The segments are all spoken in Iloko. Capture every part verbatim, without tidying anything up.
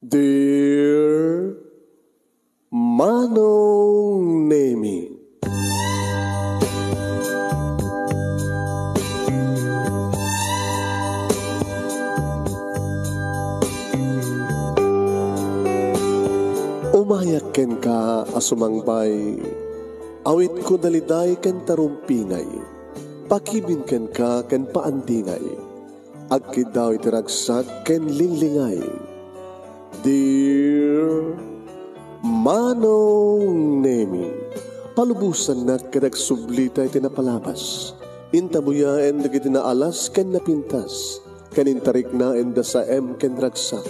Dear Manong Nemi. Umayak kenka a sumangpay, awitko daliday ken tarumpingay, pakibin kenka ken paandingay. Agkiddaw iti ragsak ken linglingay. Dear Manong Nemi, palubosannak ket agsublita iti napalabas. Intabuyaen dagiti naalas ken napintas, ken intariknaen da saem ken ragsak,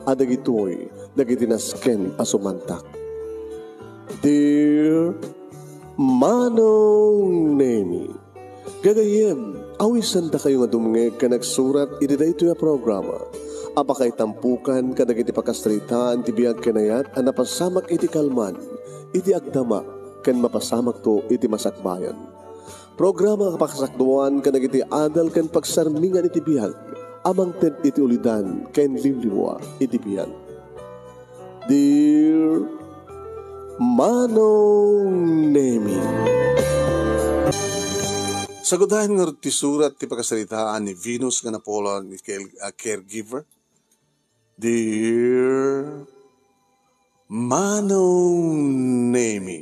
a dagitoy dagiti nasken a sumantak. Dear Manong Nemi, gagayyem, awisandakayo nga dumngeg ken agsurat iti daytoy a programa a pakaitampokan kadagiti pakasaritaan ti biag ken ayat a napasamak iti kalman, iti agdama, ken mapasamakto iti masakbayan. Programa a pakasakduan kadagiti adal ken pagsarmingan iti biag a mangted iti ulidan ken liwliwa iti biag. Dear Manong Nemi. Sagudayen ngarud ti surat ti pakasaritaan ni Venus nga napulan ni care-, a caregiver. Dear Manong Nemi.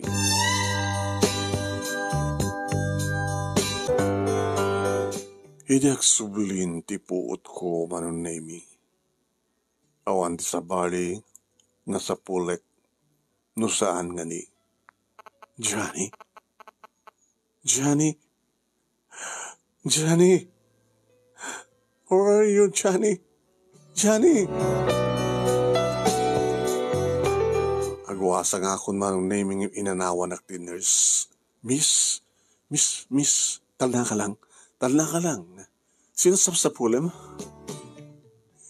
Idi agsublin ti puotko, Manong Nemi, awan ti sabali nga sapulek no saan nga ni, "Johnny? Johnny? Johnny? Where are you, Johnny? Johnny?" Agwasa nga akon, Manong Nemi, ngem inanawanak ti nurse. "Miss, miss, miss, talna ka lang. Talna ka lang. Sino sapsapulem?"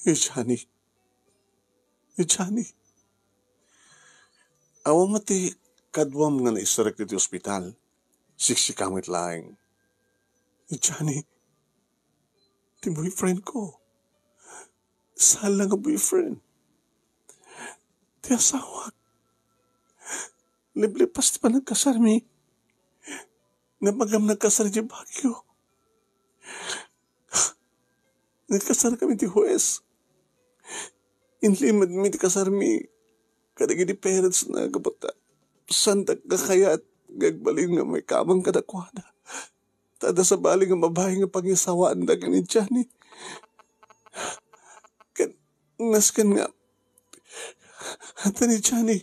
"Eh, Johnny. Eh, Johnny. Awan met ti kaduam nga naisarek iti ospital. Siksika met laeng." "Eh, Johnny, ti boyfriend ko. Saan la nga boyfriend. Ti asawak. Liplipas ti panagkasarmi. Napagam nagkasar idiay Baguio. Nagkasarkami iti hues. Inlimedmi ti kasarmi kadagiti parentsna gapu ta saanda kakayat nga agbalin nga maikamang kadakuada. Ta adda sabali nga babai nga pangisawaanda ken ni Johnny. Ken nasken nga adda ni Johnny.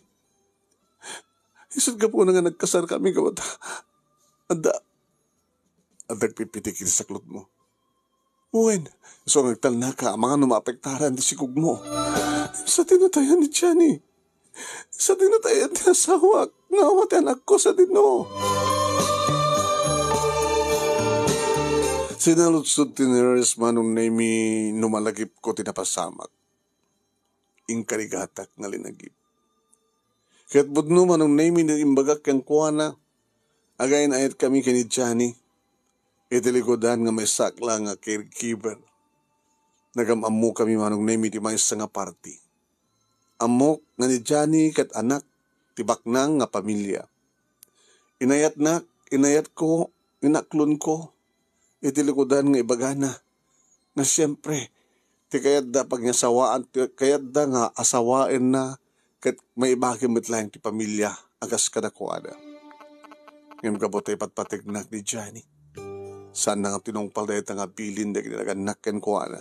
Isut' gapuna nga nagkasarkami gapu ta adda, adda agpipitik iti saklotmo. Wen, isu nga agtalnaka amangan no maapektaran ti sikogmo. Sadino ti ayan ni Johnny? Sadino ti ayan ti asawak? Nga awan ti anakko, sadino?" Sinaludsod ti nurse, Manong Nemi, no malagipko ti napasamak. Inkarigatak nga linagip. Ket pudno, Manong Nemi, ti imbagak kenkuana, again-ayatkami ken ni Johnny. Iti likudan nga maisakla nga caregiver, nagam-ammokami, Manong Nemi, ti maysa nga party. Ammok nga ni Johnny ket anak ti baknang nga pamilia. Inayatnak, inayatko, inaklonko iti likudan nga ibagana nga siempre, ti kayatda pagngasawaan, ti kayatda nga asawaenna, ket maibagim met laeng ti pamilia a kas kadakuada. Ngem gapu ta ipatpategnak ni Johnny, saanna nga tinungpal dayta nga bilin dagiti nagannak kenkuana.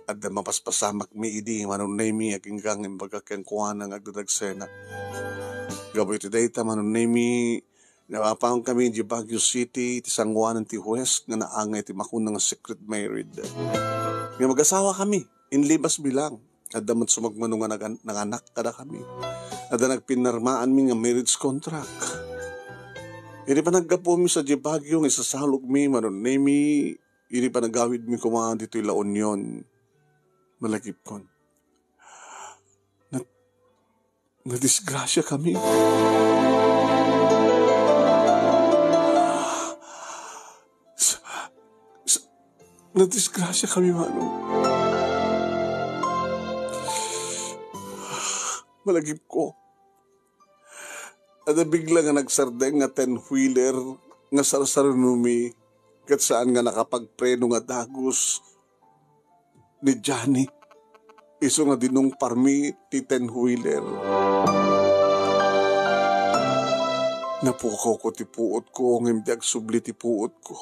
Adda mapaspasamakmi idi, Manong Nemi, agingga nga imbagak kenkuana nga agdadagsenak. Gapu iti dayta, Manong Nemi, napapankami idiay Baguio City, iti sangoanan ti hues nga naangay ti makuna nga secret married. Nga magasawakami, inlibas bilang. Adda met sumagmamano nga nagan-, nanganak kadakami. Adda nagpinirmaanmi nga marriage contract. Idi panaggapumi sadiay Baguio nga isasalogmi, Manong Nemi, idi panagawidmi koma ditoy La Union, malagipkon. Nat-, nadisgrasiakami. Sa-, sa-, nadisgrasiakami, Manong. malagipko. Adda bigla nga nagsardeng nga ten-wheeler nga sarsarunumi ket saan nga nakapagpreno nga dagus ni Johnny. Isu nga dinungparmi ti ten-wheeler. Napukawko ti puotko ngem di agsubli ti puotko.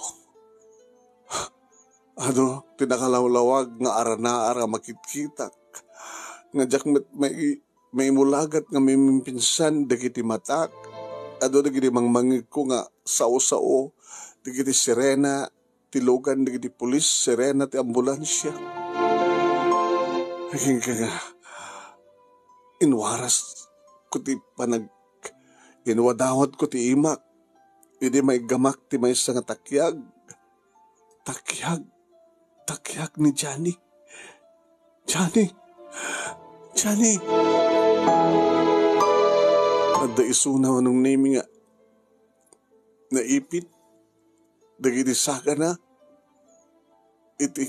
Adu ti nakalawlawag nga aranaar a makitkitak, nga diak met mai-, maimulagat nga maimpinsan dagiti matak. Adu dagiti mangmangngegko nga sao-sao dagiti sirena ti lugan dagiti pulis, sirena ti ambulansia. Agingga nga inwaras ko ti panag-, inwadawat ko ti imak idi maiggamak ti maysa nga takyag. Takyag. Takyag ni Johnny. Johnny. Johnny. Adda isuna Manong Nemy nga naipit dagiti sagana iti,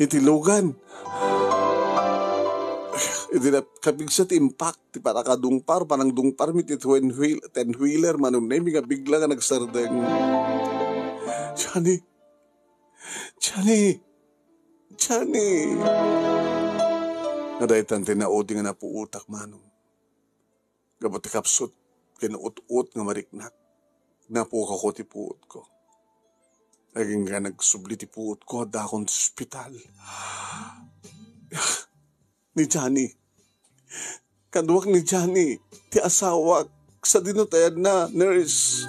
iti lugan. Iti na-, kapigsa ti impact ti panakadungpar, panangdungparmi ti ten-wheel-, ten-wheeler, Manong Nemy, nga bigla nga nagsardeng. Johnny! Johnny! Johnny! Nga daytan ti naudi nga napuotak, Manong. Gapu ti kapsut ken ut-ot nga mariknak, napukawko ti puotko. Agingga nagsubli ti puotko, addakon ti ospital. Ni Johnny. Kaduak ni Johnny, ti asawak, sadino ti ayanna, nurse.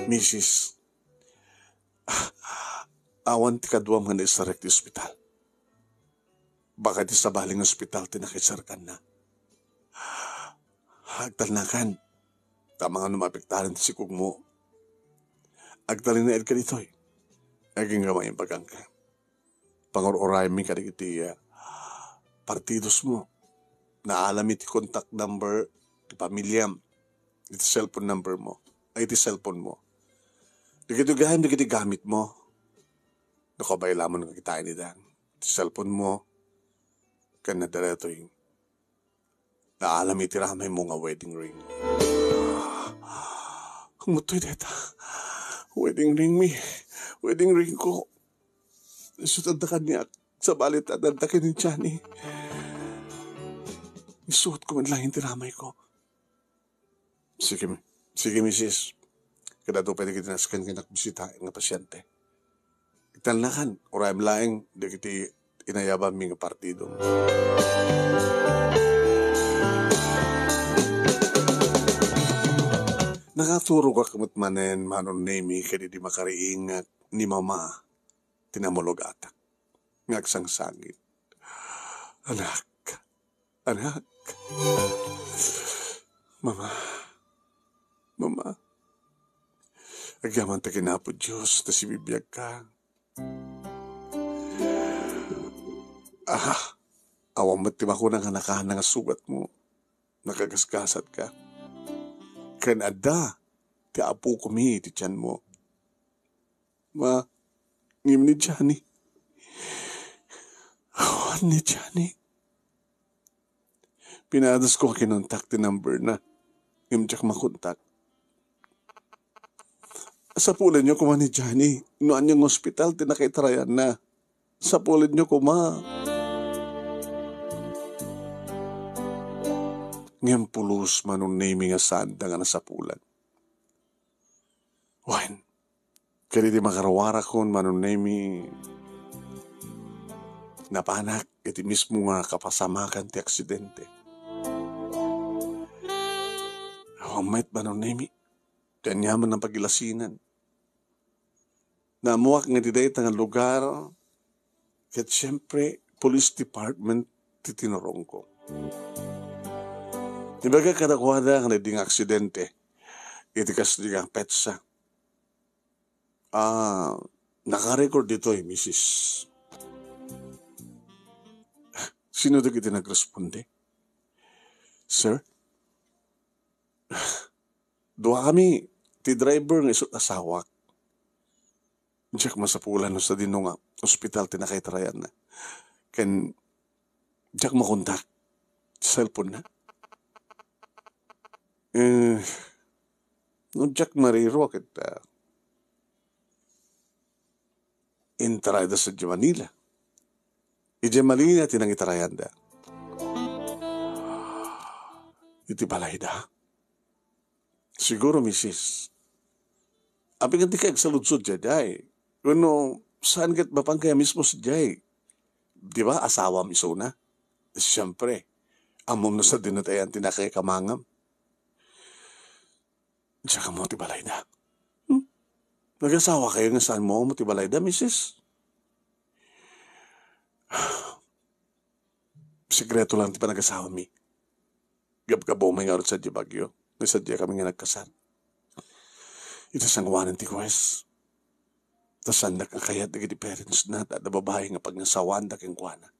Misis, awan ti kaduam nga naisarek ti ospital. Baka ti sabali nga ospital ti nakaisarkanna. Agtalnakan, ta mangano maapektaran ti sikogmo. Agtalinaedka ditoy. Agingga maimbagangka. Pangur-uraymi kadagiti, ah, partidosmo. Naalam iti contact number ti pamiliam, iti cellphone number mo, ay, iti cellphone mo. Dagitoy gayam dagiti gamitmo. No, kabay lamon nga kitaan ida. Ti cellphone mo, ken adda daytoy naalam iti ramaymo nga wedding ring. Umtoy dayta. Wedding ring mi. Wedding ring ko. Isu ti adda kaniak. Sabali ti adda ken ni Johnny. Isuot ko man laeng ti ramayko. Sige, mi-, sige, misis. Kadado pay dagiti nasken ken nagbisita nga pasyente. Italnakan, urayem laeng dagiti inayabanmi nga partido. Nakaturogak met manen, Manong Nemy, kadidi makariingak ni Mama, ti namulog-atak nga agsangsangit. Anak, Anak. Mama. Mama. Agyaman ta ken Apo Dios ta sibibiagka. Aha. Awan met ti makuna nga nakaana nga sugatmo. Nakagasgasatka. Ken adda ti apokomi iti tianmo. Ma, ngem ni Johnny. Awan ni Johnny. Pinadasko a kinontak ti number na. Ngem diak makontak. Sapulenyo koma ni Johnny no ania nga ospital ti nakaitarayanna. Sapulenyo koma. Ngem pulos, Manong Nemy, nga saanda nga nasapulan. Wen, kadidi makaruarakon, Manong Nemy, napanak iti mismo nga kapasamakan ti aksidente. Awan met, Manong Nemy, ti aniaman a pagilasinan. Naammoak nga iti dayta nga lugar, ket siempre, police department ti tinurongko. Imbagak kadakuada nga daydi nga aksidente iti kasdi nga petsa. Ah, nakarecord ditoy, misis. Sino dagiti nagresponde? Sir? Duakami ti driver nga isu asawak. Diak masapulan no sadino nga ospital ti nakaitarayanna. Ken Diak makontak. Cellphone na. Eh, no diak mariro ket, ah, intarayda sadiay Manila. Idiay Manila ti nangitarayanda. Iti balayda. Siguro, misis. Apay nga dika agsaludsod sadiay? Wenno, saan ket mapanka mismo sadiay? Di ba, asawam isuna? Siyempre, ammom no sadino ti ayan ti nakikamangam. Diak ammo ti balayda. Hmm? Nagasawa kayo nga saan mo ammo ti balayda, misis? Sekreto lang ti panagasawami. Gabgabumay ngarud sadiay Baguio, nga sadiay kami nga nagkasar. Ita sangoanan ti huwes. Ta saandak a kayat dagiti parents na, ta adda babai nga pagngasawaanda kenkuana.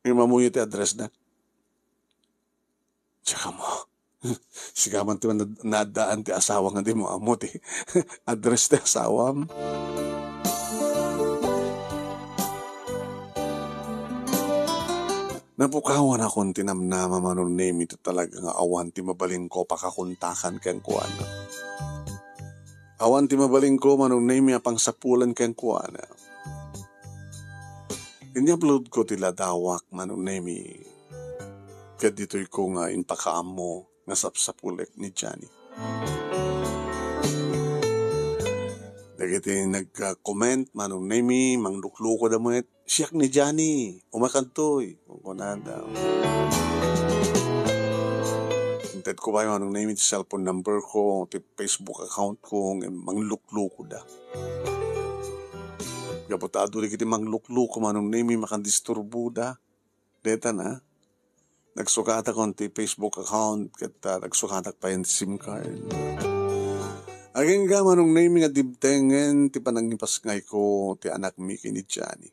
Imamuyo ti address na. Diak ammo. Sika man ti man-, naaddaan ti asawa nga di mo ammo ti address ti asawam. Napukawan akon ti namnama, Manong Nemi, ta talaga nga awan ti mabalinko pakakontakan kenkuana. Awan ti mabalinko, Manong Nemi, a pangsapulan kenkuana. Inyapload ko ti ladawak, Manong Nemi. Ket ditoy ko nga impakaammo nga sapsapulek ni Johnny. Dagiti nag-comment, Manong Nemi, mangluklukoda met, "Siak ni Johnny, umakantoy," kunkunada. Inted ko pay, Manong Nemi, ti cellphone number ko, ti Facebook account ko, ngem mangluklukoda. Gapu ta adu dagiti manglukluko, Manong Nemi, makandisturboda. Deta na, nagsukatakon ti Facebook account ket, ah, nagsukatak pay ti SIM card. Agingga, Manong Nemi, nga dimtengen ti panangipasngayko ti anakmi ken ni Johnny.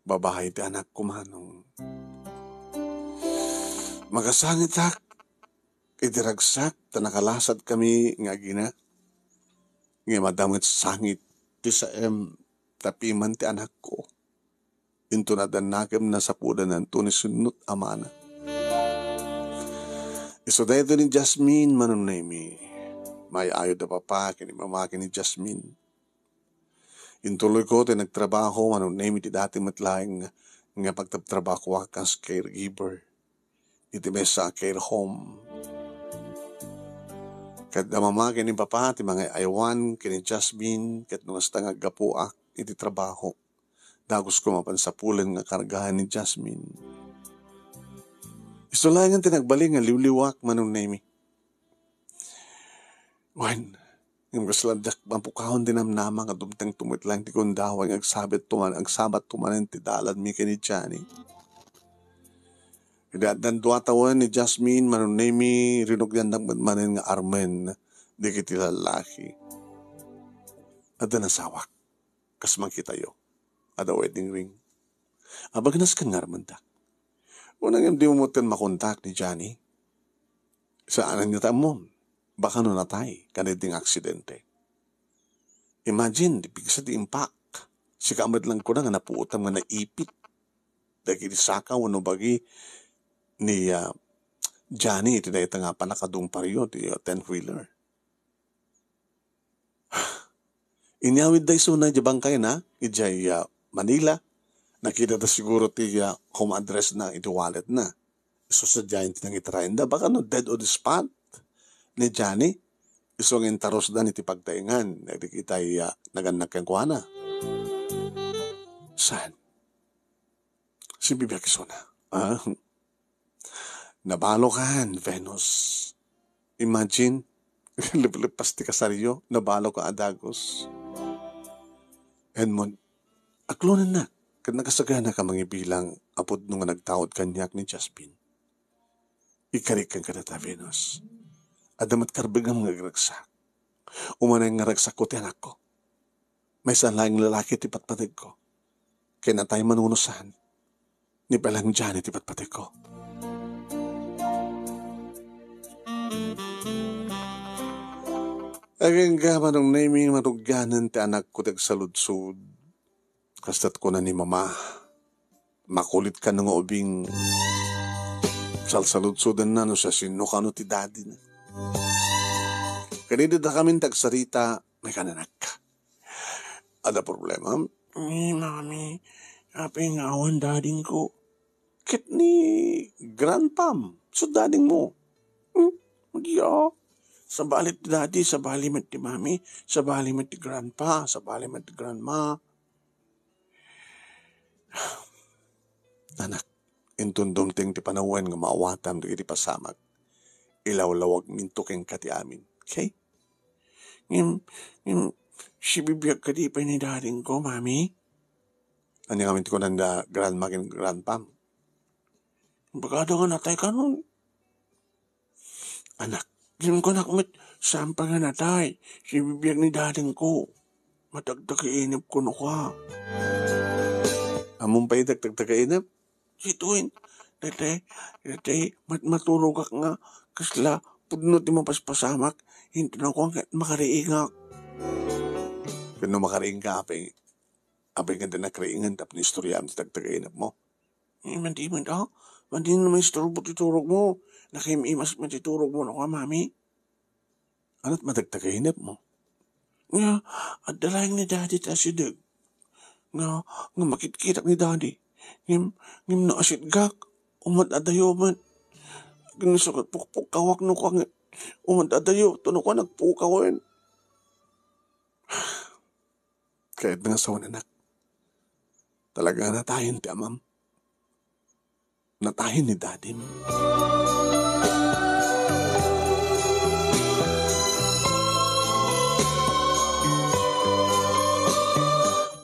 Babai ti anakko, Manong. Makasangitak iti ragsak ta nakalasat kami nga agina. Ngem adda met sangit ti saem ta piman ti anakko. Inton adda nakem, nasapulananto ni Sunnot a mana. Isu daytoy ni Jasmine, Manong Nemi. Maay-ayod a papa ken mama ken ni Jasmine. Intuloyko ti nagtrabaho, Manong Nemi, ti dati met laeng nga pagtrabtrabahoak kas caregiver iti maysa a care home. Ket da mama ken ni papa ti mangay-aywan ken ni Jasmine, ket no kasta nga aggapuak iti trabaho, dagusko mapan sapulen nga kargaen ni Jasmine. Isu laengen ti nagbalin nga liwliwak, Manong Nemi. Wen, ngem kasla diak mapukawan ti namnama nga dumtengto met laeng ti gundaway nga agsabatto man, agsabatto manen ti dalanmi ken ni Johnny. Idi addan dua tawen ni Jasmine, Manong Nemi, rinugyandak met manen nga armen dagiti lallaki. Adda nasawak. Kas makitayo, adda wedding ring. Abagenas ken nga armendak. Una ngem dimo met ken makontak ni Johnny. Saan nga ta ammom. Baka no natay, ken daydi nga aksidente. Imagine, di pigsa ti impak. Sika met lang kuna nga napuotam nga naipit dagiti saka wenno bagi ni, ah, Johnny iti dayta nga panakadungparyo ti, ah, ten-wheeler. Inyawidda isuna idiay bangkayna, idiay, ah, Manila. Nakitata siguro ti, ah, home address na iti wallet na. Isu sadiayen ti nangitarayenda. Baka no dead on the spot ni Johnny, isu nga intarusdan iti pagtaengan dagiti, ah, nagannak kenkuana. Saan? Simbibiag isuna. Ah? Nabalokan, Venus. Imagine, leplepas ti kasaryo, nabaloka a dagus. Edmond, aklonennak, ket nakasagana ka mangibilang a pudno nga nagtaud kaniak ni Jasmine. Ikarik kenka dayta, Venus. Adda met karbengam nga agragsak. Umanay nga ragsakko ti anakko. Maysa laeng lalaki ti patpategko. Ken natay man wenno saan, ni Peleng Johnny ti patpategko. Agingga, Manong Nemi, marugyanen ti anakko ti agsaludsod. Kasto't kuna ni Mama, makulit kano nga ubing salsaludsodenna no siasino kano ti daddy na. Ken idi dakamin ti agsarita, may kananak. Adda problema? Ni mami, apay nga awan daddy ko? Ket ni grandpam, so daddy mo. Hmm? Diak. Sabali ti daddy, sabali met ti mami, sabali met ti grandpa, sabali met ti grandma. Anak, inton dumteng ti panawen nga maawatam dagiti pasamak, ilawlawagminto kenka ti amin. Okay? Ngem, ngem, sibibiag kadi pay ni daddy ko, mami? Ania ngamin ti kunanda grandma ken grandpam? Bagada nga natay kanon. Anak, ngem kunak met, saan pay nga natay? Sibibiag ni daddy ko. Matagtagainep ko no ka. Ammom pay dagtagtagainep? Situin, daytoy, daytoy, mat-, maturogak nga kasla pudno ti mapaspasamak, inton ako nga makariingak. Ken no makariingka, apay, apay nga di nakriingan tapno istoryaam ti tagtagainep mo? Eh, madi man, ah? Madi na maisturbo ti turog mo. Nakim-imas man ti turog mo, no ka, mami? Anat madagtagainep mo? Nga, adda laeng ni daddy ta asideg. Nga, nga makitkitak ni daddy. Ngem, ngem no asidgak, umad adayo met. Ken sukat pukpukkawak no ka nga, umad adayo, to no ka nagpukawen. Kayat nga sawen, anak. Talaga nga natayen ti amam. Natayen ni dadim.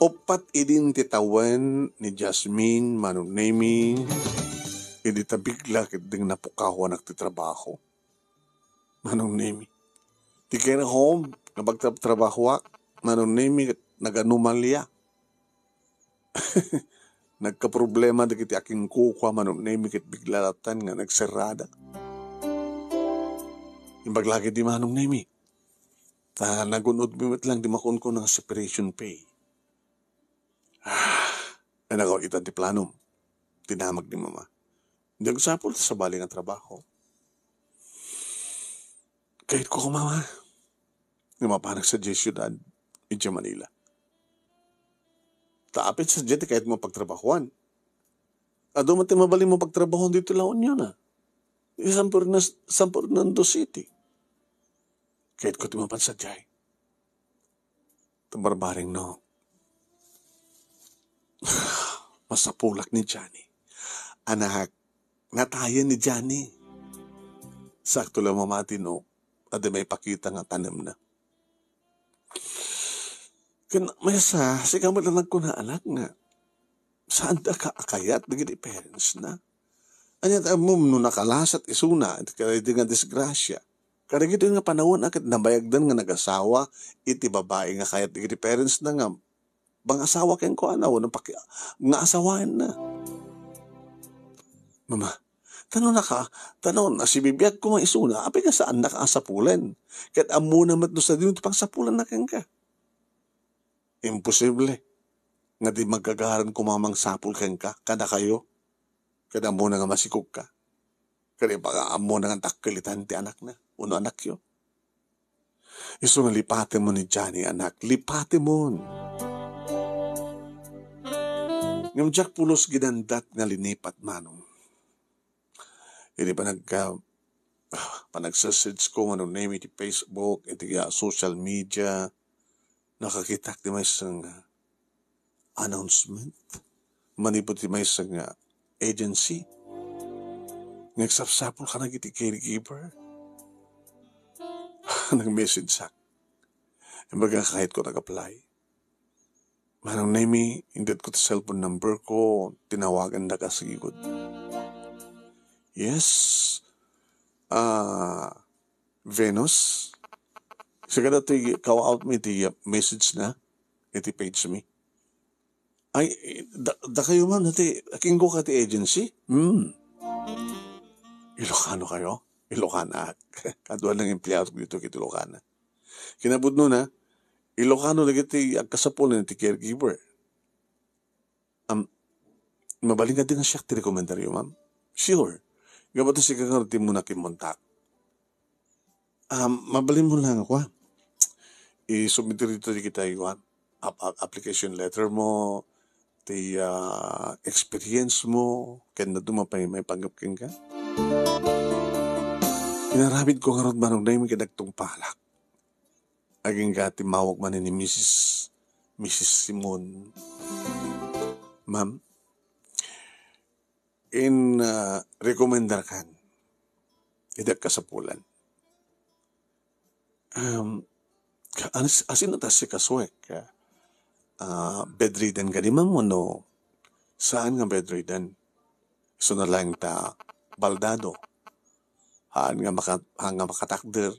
Uppat idin ti tawen ni Jasmine, Manong Nemi, idi ta bigla ket ding napukawanak ti trabaho. Manong Nemi. Ti care home nga pagtrabahoak, Manong Nemi, ket naganomalya. Nagkaproblema dagiti akinkukua, Manong Nemi, ket bigla latan nga nagserrada. Imbag lagi di Manong Nemi. Ta nagun-od mi met lang di makunkuna nga separation pay. Ah, ay nako, itan ti planom. Tinamag ni Mama. Di agsapul ti sabali nga trabaho. Kayatko ko, Mama, nga mapanak sadiay siudad, idiay Manila. Ta apay sadiay ti kayatmo pagtrabahoan? Adu met ti mabalin mo pagtrabahoan ditoy La Union, a. Di San Fernando, San Fernando City. Kayatko ti mapan sadiay. Ta barbareng no masapulak ni Johnny. Anak, natayen ni Johnny. Sakto la mamati no adda maipakita nga tanemna. Ken maysa, sika met la nagkuna, anak, nga saandaka a kayat dagiti parents na. Ania ta ammom no nakalasat isuna iti kadaydi nga disgrasia? Kadagitoy nga panawen a ket nabayagdan nga nagasawa iti babai nga kayat dagiti parents na nga mangasawa kenkuana wenno paki-, nga asawaenna. Mama, tano naka, tano nasibibiag koma isuna, apay nga saannaka a sapulen? Ket ammona met no sadino ti pangsapulanna kenka. Imposible nga di magagaran koma mangsapul kenka, kadakayo. Ket ammona nga masikogka. Ket ipaga-, ammona nga dakkel itan ti anakna, wenno anakyo. Isu nga lipatemon ni Johnny, anak, lipatemon. Ngem diak pulos ginandat nga linipat, Manong. Idi panagka-, panagsearch ko, Manong Nemi, iti Facebook, iti, ah, social media, nakakitak ti maysa nga announcement manipud ti maysa nga agency nga agsapsapul kadagiti caregiver. Nag-message sak. Imbag nga kayatko nag-apply. Manong Nemi, indetko ti cellphone number ko, tinawagandak a sigud. Yes. Ah, Venus. Sika datoy kaw-out mi ti message na iti page mi. Ay, da-, dakayo man, dati, akinko ka ti agency? Hmm. Ilocano kayo? Ilocana. Kaduan lang empleado dito kit Ilocana. Kinapudno na, Ilocano dagiti agkasapulan ti caregiver. Am-, Mabalin kadi nga siak ti recommender-yo, ma'am? Sure. Ngem ta sika ngarud ti immuna kimmontak. Um, mabalinmo lang a kua. Isubmit ditoy dagiti kua, ap-, ap-, application letter mo, ti, ah, experience mo, ken no adda pay maipanggep kenka. Inaramidko ngarud, Manong Nemy, ket agtungpalak. Agingga timmawag manen ni Misis, Misis Simon. Ma'am, in, ah, recommender kan iti kasapulan. Um, as-, asin ta si kasuek, ah, bedridden kadi, ma'am, wenno saan nga bedridden? Isuna laeng ta baldado. Haan nga maka-, haan nga makatakder.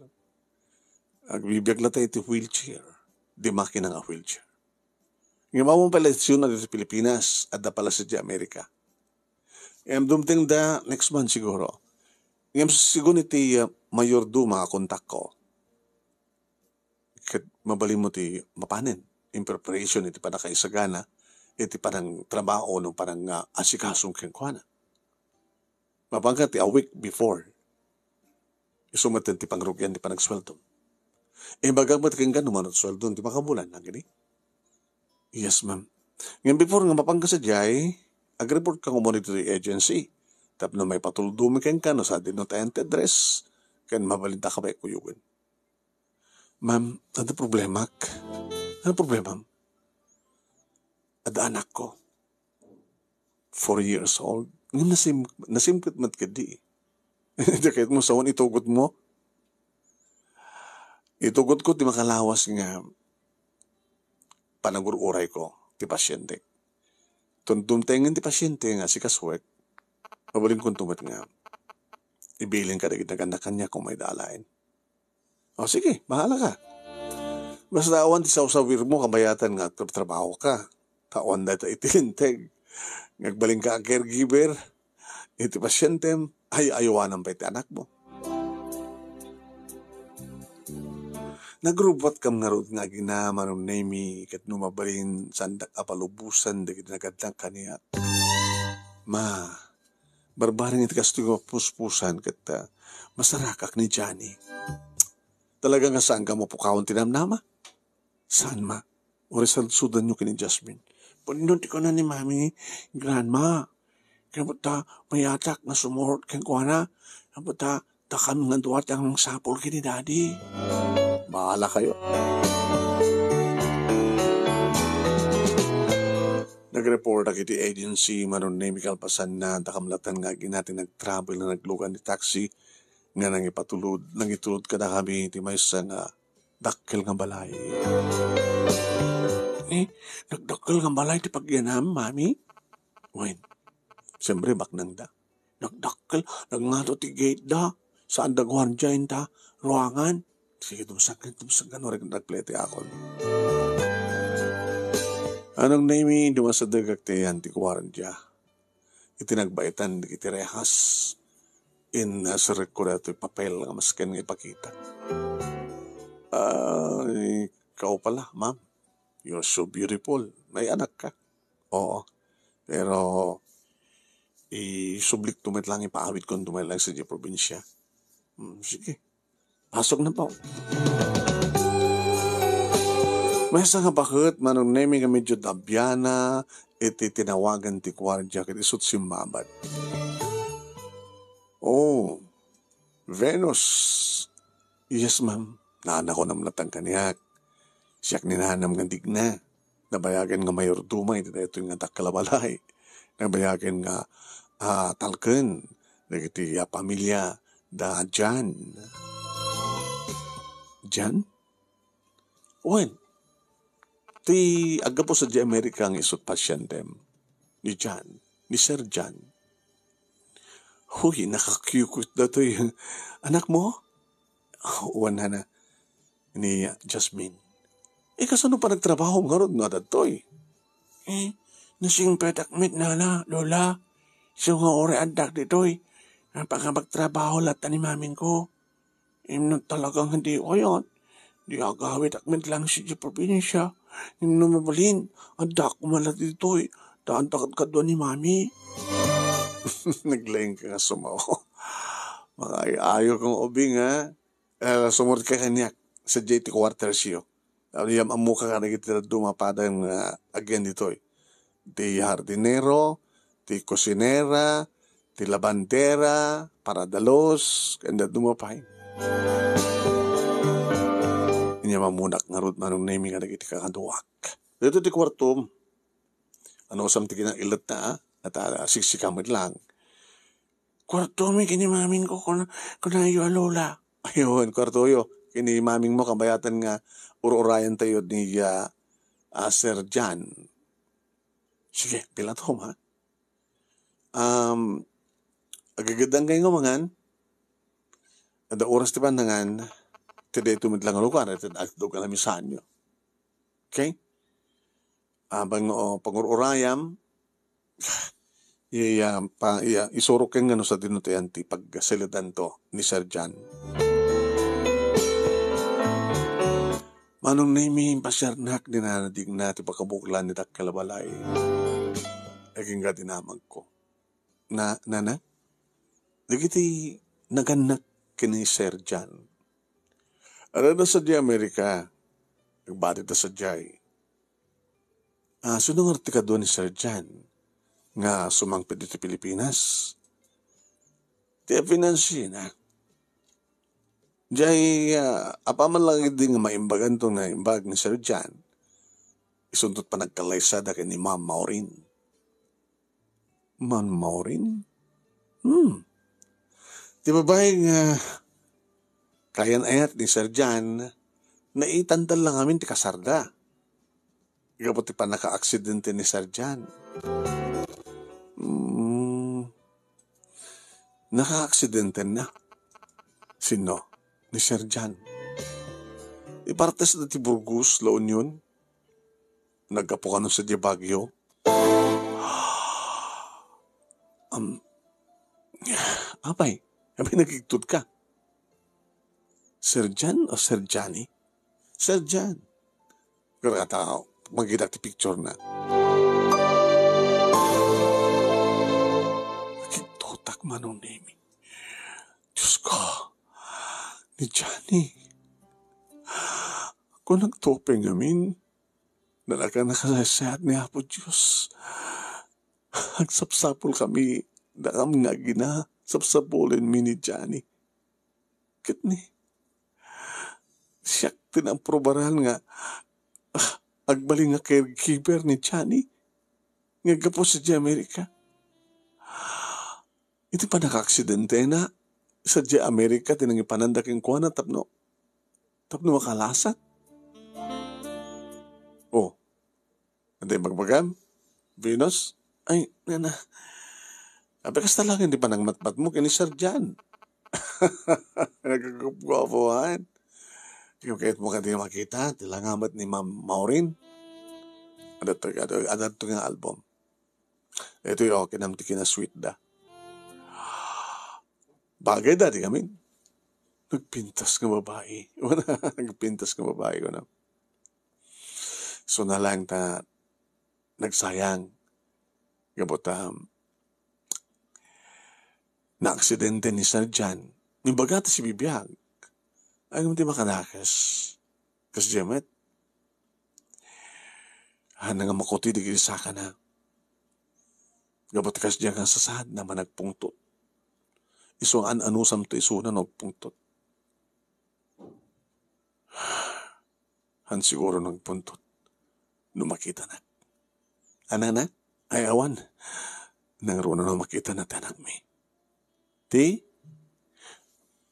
Agbibiag latta iti wheelchair. Di makina nga wheelchair. Ngem awan pay la sino ditoy Pilipinas, adda pay la sadiay Amerika. Ngem dumtengda next month siguro. Ngem segun iti, ah, mayordoma a kontakko, ket mabalinmo ti mapanen in preparation iti pannakaisagana iti panangtrabaho no panang, ah, asikaso kenkuana. Mapanka ti a week before. Isu met ti pangrugian ti panagsueldom. Ibagak met kenka no mano ti sueldom ti makabulan, agidi? Yes, ma'am. Ngem before nga mapanka sadiay, agreport ka komunidad agency. Tapno maipatuldo mi kenka no sadino ti entry address, ken mabalinta ka pay kuyogen. Ma'am, adda problemak. Ano problemam? Adda anakko. Four years old. Ngem nasim-, nasimket met kadi. Dakit mo sawan itugot mo. Itugot ko ti makalawas nga panagur-uray ko ti pasyente. Tun-, dumtengen ti pasyente nga sikasuek, mabalin kunto met nga ibilin kadagiti nagannakaniak kung mayda alaen. O, sige, bahala ka. Basta awan ti sawsawirmo, kabayatan nga agtrabaho ka. Ta awan dayta iti linteg. Nga agbalin ka a caregiver iti pasientem, ay-aywanam pay ti anakmo. Nagrubbuatkam ngarud nga agina, Manong Nemy, ket no mabalin, saandak a palubosan dagiti nagannak kaniak. Ma, barbareng iti kastoy nga puspusan ket, ah, masarakak ni Johnny. Talaga nga saan ka mapukawan ti namnama? Saan, ma? Uray salsudanyo ken ni Jasmine. Pudno ti kuna ni Mami, Grandma. Kaya ta mayatak nga sumurot kenkuana. Kaya ta dakam nga dua ti angsapul ken ni Daddy. Bahala kayo. Nagreportak iti agency, Manong Nemy, kalpasanna, dakam latta nga agina ti nag-travel nga naglugan ti taxi nga nangipatulod, nangitulod kadakami ti maysa nga dakkel nga balay. Eh, nagdakkel nga balay ti pagyanam, Mami? Wen, siyempre, baknangda. Nagdakkel, nagngato ti gate da. Saan da guardia inta ruangan? Sige, dumsagkan, dumsagkan, uray nagplete akon. Manong Nemy, dumasadegak ti ayan ti guardia. Iti nagbaitan dagiti rehas, in, ah, serrekko daytoy papel nga masken nga ipakita. Ay, ikaw pala, ma'am. You're so beautiful. May anak ka. Oo. Pero, isublikto met lang, ipaawidkonto met lang sadiay probinsya. Hmm, sige. Pasok na po. Maysa nga baket, Manong Nemy, nga medyo dabiana iti tinawagan ti guardia ket isut' simmabad. Oh, Venus. Yes, ma'am. Naanakonam latta kaniak. Siak ni nanam nga digna. Nabayagen nga mayordoma iti daytoy nga dakkel a balay. Nabayagen nga, ah, talken dagiti, ah, pamilia da Jan. Jan? Wen, ti aggapu sadiay Amerika nga isut' pasientem ni Jan, ni Sir Jan. Huy, nakakyukut datoy. Anakmo? Wen, nana, ni Jasmine. Eh, kasano panagtrabahom ngarud no adda ditoy? Eh, nasingpetak met, nana, lola. Isu nga uray addak ditoy, napakapagtrabaho latta ni mamingko. Ngem no talaga nga di kayat, di agawitak met lang sadiay probinsya. Ngem no mabalin, addak koma latta ditoy. Daanta kadkadua ni Mami." Naglaing ka nga sumao. Makaayo-ayo kang ubing, ha? Eh, sumurot ka kaniak. Sadiay ti quarters yo. Agyam-ammoka kadagiti dadduma a padam nga agyan ditoy. Ti hardinero, ti kusinera, ti labandera, paradalos, ken dadduma pay. Inyam-ammonak ngarud, Manong Nemi, kadagiti kakaduak. Dito ti kuartom. Anusam ti kinailetta, a? At, ah, siksika met lang. "Kuartomi ken ni mamingko, kuna-, kunayo a lola." "Ayun, kuartoyo ken ni mamingmo, kabayatan nga ur-urayan tayo ni, ah, ah, Sir John." "Sige, pilatom, ha? Um, agagaddang kayo nga mangan. Adda oras ti pannangan, ti daytoy met lang a lugar, ti agtug a lamisaanyo. Okay?" Abang, o, pangur-urayam, iya, pa, iya, isurok ken nga no sadino ti ayan ti pagsalitanto ni Sir John. Manong Nemi, impasiarnak, dina nadigna ti pakabuklan ni dakkel a balay. Agingga dinamagko. Na, nana? Dagiti nagannak ken ni Sir John. Adda sadiay Amerika. Nagbati ta sadiay. Ah, sino nga ti kadua ni Sir John nga sumangpet iti Pilipinas? Ti afinansiena. Jay, ah, apaman lang idi nga maimbaganto nga imbag ni Sir John, isuntot panagkallaysada ken ni Ma'am Maureen. Ma'am Maureen? Hmm. Ti babai nga kayan-ayat ni Sir John, naitandan lang amin ti kasarda. Gapu ti pannakaaksidente ni Sir John. Hmm. Nakaaksidente na. Sino? Ni Sir John. Ipartes da ti Burgos, La Union. Naggapu kano sadiay Baguio. Am, apay, apay nagigtud ka? Sir John o Sir Johnny? Sir John. Kaya ta, magitak ti picture na. Nagigtutak, Manong Nemi. Diyos ko, ni Johnny. Ako nagtopeng amin. Nalakan a kasaysayaat ni Apo Dios. Agsapsapul kami, dakam nga agina, sapsapulenmi ni Johnny. Ket ni, siak ti naaprobaran nga, ah, agbalin nga caregiver ni Johnny. Nga gapu sadiay Amerika. Iti pannakaaksidentena, sadiay Amerika ti nangipananda kenkuana tapno, tapno makalasat. Oh, adi bagbagam, Venus? Ay, nana. Apay, kasta laeng ti panangmatmatmo ken ni Sir John. Nagkagupguapuan. Ket kayatmo kadi makita ti langamet ni Ma'am Maureen? Adda, adda, adda nga album. Itoy, okay, nam ti kinasweet da. Bagay da, di kami. Nagpintas nga babae. Nagpintas nga babae, kuna. So, na lang ta, nagsayang. Gapu ta, naaksidente ni Sir John. Imbaga ta si Bibiag. Ay, ti makadakes. Kas Jemet. Haan nga makuti dagiti sakana. Gapu ti kasdiay nga sasaadna nga agpungtot. Isu nga an-anusamto isuna no agpungtot. Haan siguro no agpungtot no makitanak. Anana? Ay, awan. Nangruna no makitana ti anakmi. Ti?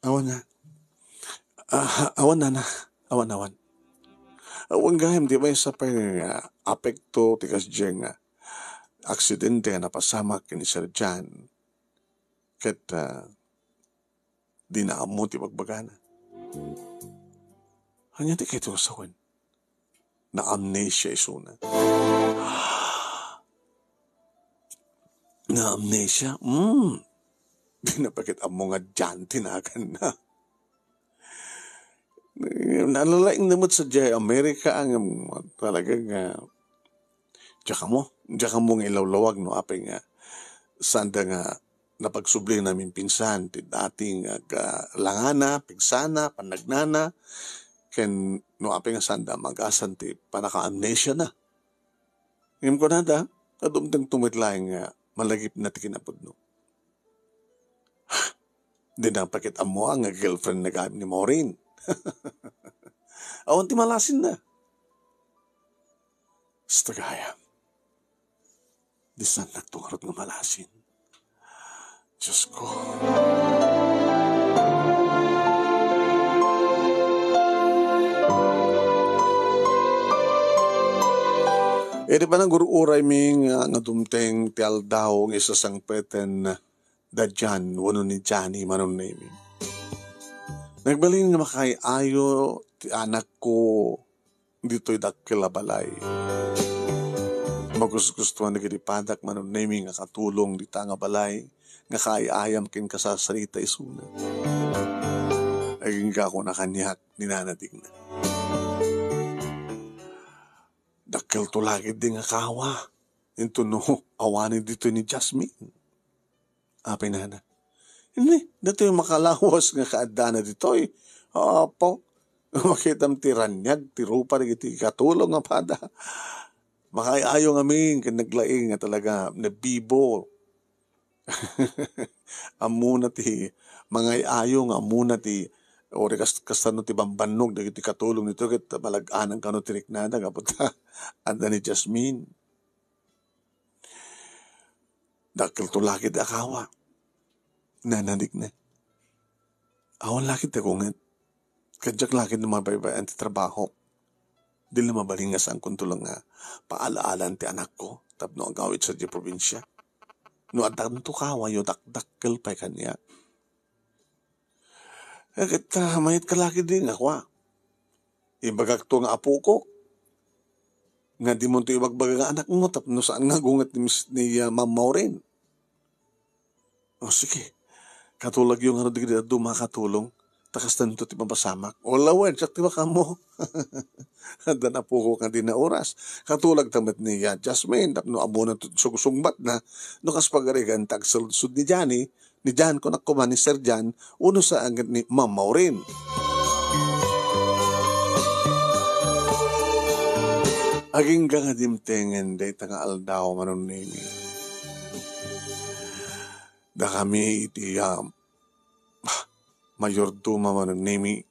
Awan na. Ah, awan, nana. Awan, awan. Awan gayam, di ba, isa pay nga apekto ti kasdiay nga aksidente nga napasamak ken ni Sir John. Ket, ah, di na ammo ti bagbagana. Ania ti kayto sawen? Na-amnesia isuna. Na-amnesia? Hmm. Di na pa ket ammo nga John ti naganna. Nalalaing na met sadiay Amerika nga talaga nga Diak ammo, diak ammo nga ilawlawag no apay nga sanda nga napagsubli namin pinsan ti dating ag-, ah, langana, pigsana, panagnana, ken no apay nga sanda magasan ti panaka-amnesia na. Ngem kunada, adumteng tumet laeng nga malagipna ti kinapudno. Di na paket ammoan nga girlfriend na gayam ni Maureen. Awan ti malasinna. Basta gayam. Di saan nagtungarot nga malasin. Diyos ko. Idi pa nagur-uray mi nga, nga dumteng ti aldaw nga isasangpeten da Jan wenno ni Johnny Manong Nemi. Nagbalin nga makaay-ayo ti anakko ditoy dakkel a balay. Magustuhan dagiti padak Manong Nemi nga katulong dita nga balay nga kaay-ayam ken kasasarita isuna. Agingga kuna kaniak ni Nana Digna. Dakkel to lagid di nga kawa. Inton no, awanen ditoy ni Jasmine. Apay nana. Ini, datoy makalawas nga kaaddana ditoy. Apo, makitam ti raniag, ti rupa, dagiti katulong nga pada. Makaay-ayo ngamin, ken naglaing nga talaga, nabibo. Ammona ti mangay-ayo nga ammona ti, o di kas-, kastano ti bambannog dagiti katulong ditoy ket malag-anan kano ti riknada gapu ta adda ni Jasmine. Dakkel to lakit a kawa. Nanadik na. Awan lakit ti kunget. Kadiak lakit no mabaybay-an ti trabaho. Di la mabalin nga saan kunto lang nga paal-alan ti anakko tapno agawid sadiay probinsia. No addanto kawayo, dakdakkel pay kaniak. Eh, ket, ah, mayat ka lakit di nga kua. Ibagak to nga apoko. Nga di mo to ibagbaga nga anakmo tapno saan nga gunget ni Miss, ni, ah, Ma'am Maureen. O, sige. Katulagyo nga no digdi adu makatulong. Ta kastanto ti mapasamak. O, lawen, siak ti makammo. Addan apoko nga di na oras. Katulagta met ni, ah, Jasmine, tapno ammona to sugsugbat na. No kas pagarigan, tagsalsud ni Johnny, ni Jan, kunak koma ni Sir Jan, uno sa angget ni Ma'am Maureen. Agingga nga dimtengen dayta nga aldaw, Manong Nemi. Dakami iti, ah, mayordoma, Manong Nemi,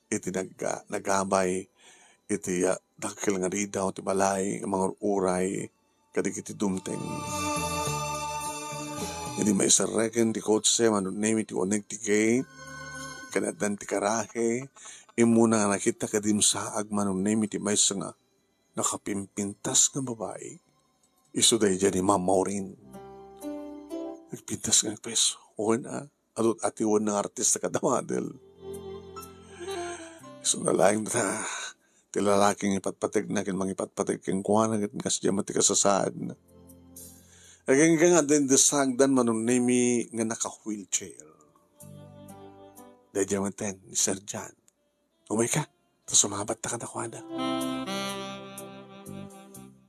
iti nag-, nagabay iti, ah, dakkel nga ridaw ti balay nga mangur-uray kadagiti dumteng. Idi maiserreken ti kotse, Manong Nemi, ti uneg ti gate, ken addan ti karahe, immuna nga nakita kadimsaag, Manong Nemi, ti maysa nga nakapimpintas nga babai. Isu daydiay ni Ma'am Maureen. Nagpintas nga agpeso. Wen a, adu ti atiwen nga artista kada model. Isu na laeng ta, ti lalaki nga ipatpategna ken mangipatpateg kenkuana ket kasdiay met ti kasasaadna. Agingga nga dimsaagdan, Manong Nemi, nga naka-wheelchair. Daydiay met ni Sir Jan. Umayka, ta sumabatta kadakuada.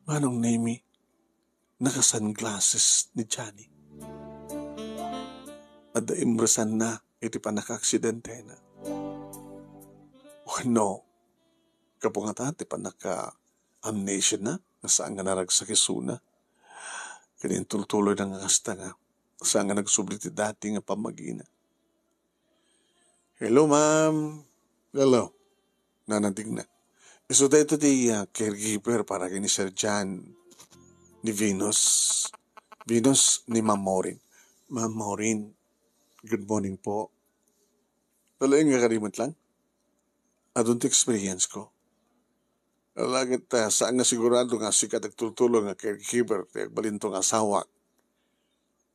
Manong Nemi, naka-sunglasses ni Johnny. Adda imresanna iti pannakaaksidentena. Wenno, gapu ngata ti pannaka-amnesiana, nga saan nga naragsak isuna. Ket intultuloyna nga kasta nga, saan nga nagsubli ti dati nga pammagina. Hello, ma'am. Hello. Nanadigna. Isu daytoy ti, ah, caregiver para ken ni Sir Jan, ni Venus. Venus ni Ma'am Maureen. Ma'am Maureen, good morning po. Talaga nga kadi met lang? Adun ti experience ko. Ala ket, ah, saan nga sigurado nga sika ti agtultulong nga caregiver ti agbalinto nga asawak.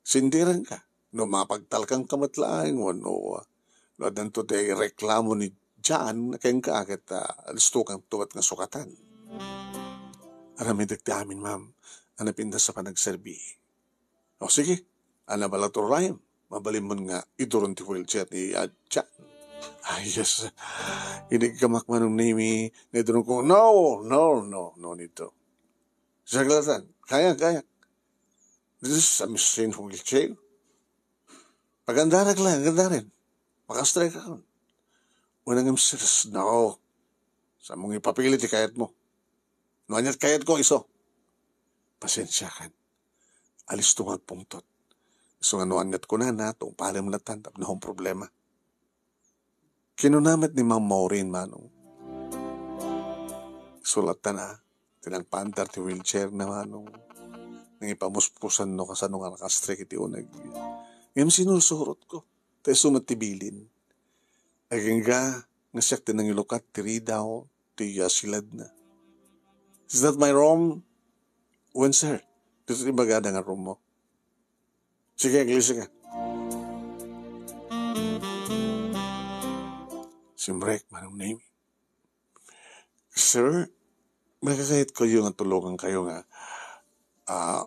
Sindirenka. No mapagtalkanka met laeng wenno, ah, no addanto ti reklamo ni Jan kenka ket, ah, listokanto met nga sukatan. Aramidek ti amin, ma'am, a napintas a panagserbi. O sige, a nabalato rayem. Mabalinmon nga iduron ti wheelchair ni, ah, Jan. Ah, yes. Iniggamak, Manong Nemi, nga iduronko. No, no, no, no need to. Saglit lang. Kaya, kaya. This is a machine wheelchair. Pagandarak lang, agandaren. Makastrek ako. Unang imsiris, no. Sa mong ipapili ti kayat mo. No, anyat kayat ko, iso. Pasensya kan. Alisto nga agpungtot. Isu nga no anyat kunana, tungpalem latan, tapno hong problema. Kinuna met ni Ma'am Maureen, Manong. Sulatan a, tinangpaantar ti wheelchair na, Manong. Nangipamuspusan no kasano nga nakastrek iti uneg. Ngem sinursurot ko. Ta isu met ti bilin. Agingga nga siak ti nangilukat ti ridaw ti, ah, siladna. Is that my room? Wen, sir. Dito ti bagada nga room mo. Sige, aglisi ka. Simrek, Manong Nemi. Sir, makakayat kayo nga tulungan kayo nga, ah,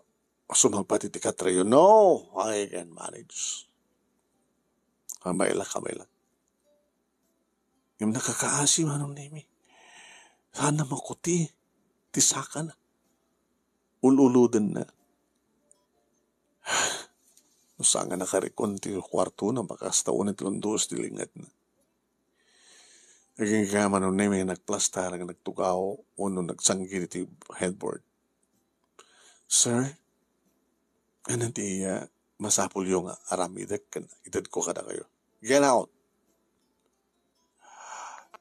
sumagpat iti katrayo. No, I can manage. Kamay lang, kamay lang. Ngem nakakaasi, Manong Nemi. Sana makuti ti sakana. Ul-uludenna. No saan nga nakarikon ti kuartona, bakas ta unay ti lundos ti lingetna. Agingga, Manong Nemi, nagplastar, nagtugaw, wenno nagsanggi ti headboard. Sir, ano ti, ah, masapulyo nga aramidek ken itedko kadakayo? Get out!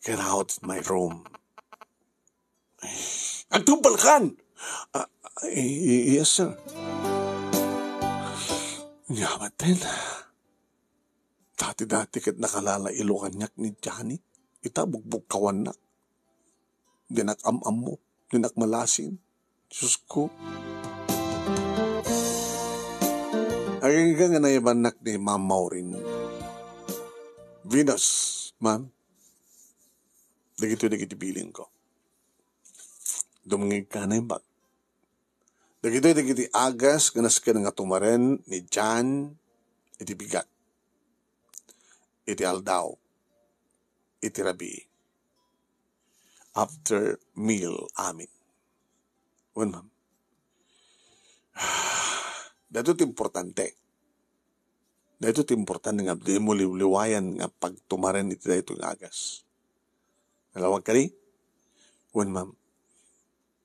Get out of my room. Agtungpalkan! Ah, y-, y-, yes, sir. Nya maten. Dati-dati ket nakalalailo kaniak ni Johnny. Ita, bugbugkawannak. Dinak am-ammo. Dinak malasin. Diyos ko. Agingga nga naibannak ni Ma'am Maureen. Venus, ma'am. Dagitoy dagiti bilin ko. Dumngeg ka na imbag. Dagitoy dagiti agas nga nasken nga tumaren ni John iti bigat, iti aldaw, iti rabii. After meal, amin. Wen, ma'am. Daytoy ti importante. Daytoy ti importante nga di mo liwliwayan nga pagtumaren iti daytoy nga agas. Nalawag kadi? Wen, ma'am.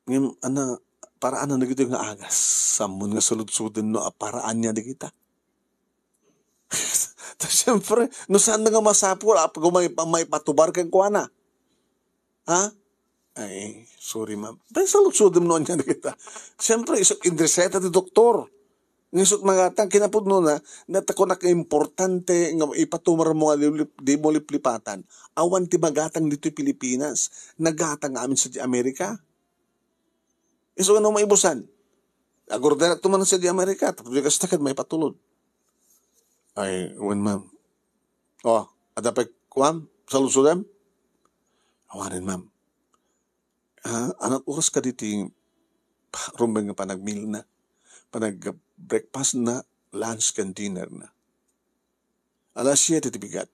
Ngem, ana, paraan na dagitoy nga agas. Sammon nga saludsoden no a paraan niya dagita. Ta, siyempre, no saan nga masapul, apay ko may, maipatubar kenkuana. Ha? Ay, sorry, ma'am. Tay, saludsodem no ania dagita. Siyempre, isu, inreseta ti doktor. Nga isut magatang, kinapudno na, natakonak nga importante nga ipatumarmo nga lip-, di mo liplipatan. Awan ti magatang ditoy Pilipinas. Nagatang amin sa di Amerika. Isu nga no maibusan. Agurderak to man sa di Amerika, tapos di kasta ket maipatulod. Ay, wen, ma'am. Oh, adda pay, kuan, saludsodem? Awanen, ma'am. Ah, anat oras kadi ti rumbeng nga panagmeal na, panag-breakfast na, lunch ken dinner na? Alas siete ti bigat.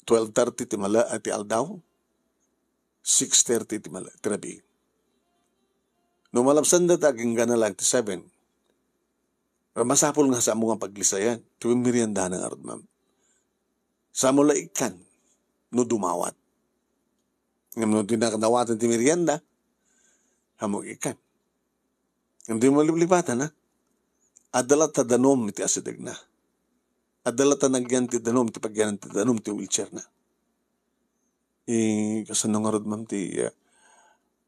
Twelve thirty ti mala-, ti aldaw. Six thirty ti mala-, ti rabii. No malabsanda ta agingga na lang ti seven. Masapul nga samo nga paglisayan. Ti merienda na ngarud, ma'am. Samo la ikkan no dumawat. Ngem no di nakadawatan ti merienda, samo ikkan. Ngem di mo liplipatan, ha? Adda la ta danum iti asidegna. Adda la ta nagyan ti danum, ti pagyanan ti danum, ti wheelchair na. I, kasano ngarud, ma'am, ti, ah,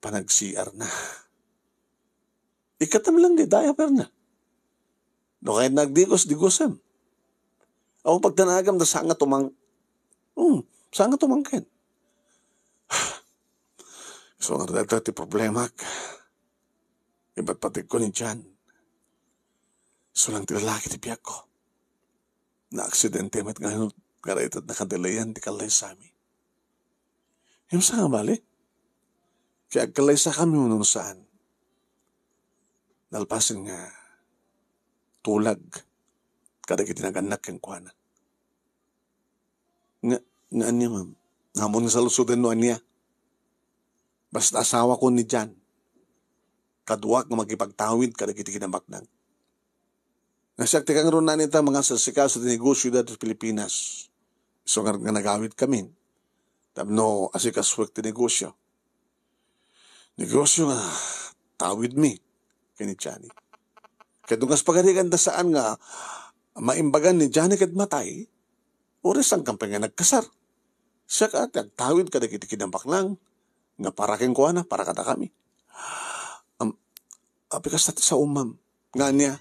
panag-C R na? Ikkatem lang di diaper na. No kayat nagdigos-digosem. Awan pagdanagem ta saan nga tumang-, hmm, saan nga tumangken. So, nga dayta ti problemak. Ibat patigko ni Jan. Isu lang ti lalaki ti biagko. Naaksidente met nga, nga dayta nakadelayan ti kallaysami. Ngem saan nga bale? Kaya agkallaysakami wenno saan. Nalpasen nga tulag kadagiti nagannak kenkuana. Nga, nga ania, ma'am? Ammon nga saludsodem no ania. Basta asawako ni Jan. kaduak nga makipagtawid kadagiti kinabaknang. Nga siak ti kangrunan ita mangasasikaso ti negosio ditoy Pilipinas. Isu ngarud nga nagawidkamin tapno asikasuek ti negosio. Negosio nga tawidmi ken ni Johnny. Ket no kas pagarigan ta saan nga maimbagan ni Johnny ket matay, uray saan kan pay nga nagkasar. Siak a ti agtawid kadagiti kinabaknang nga para kenkuana, para kadakami. Am, apay kasta ti saom, ma'am? Ngania?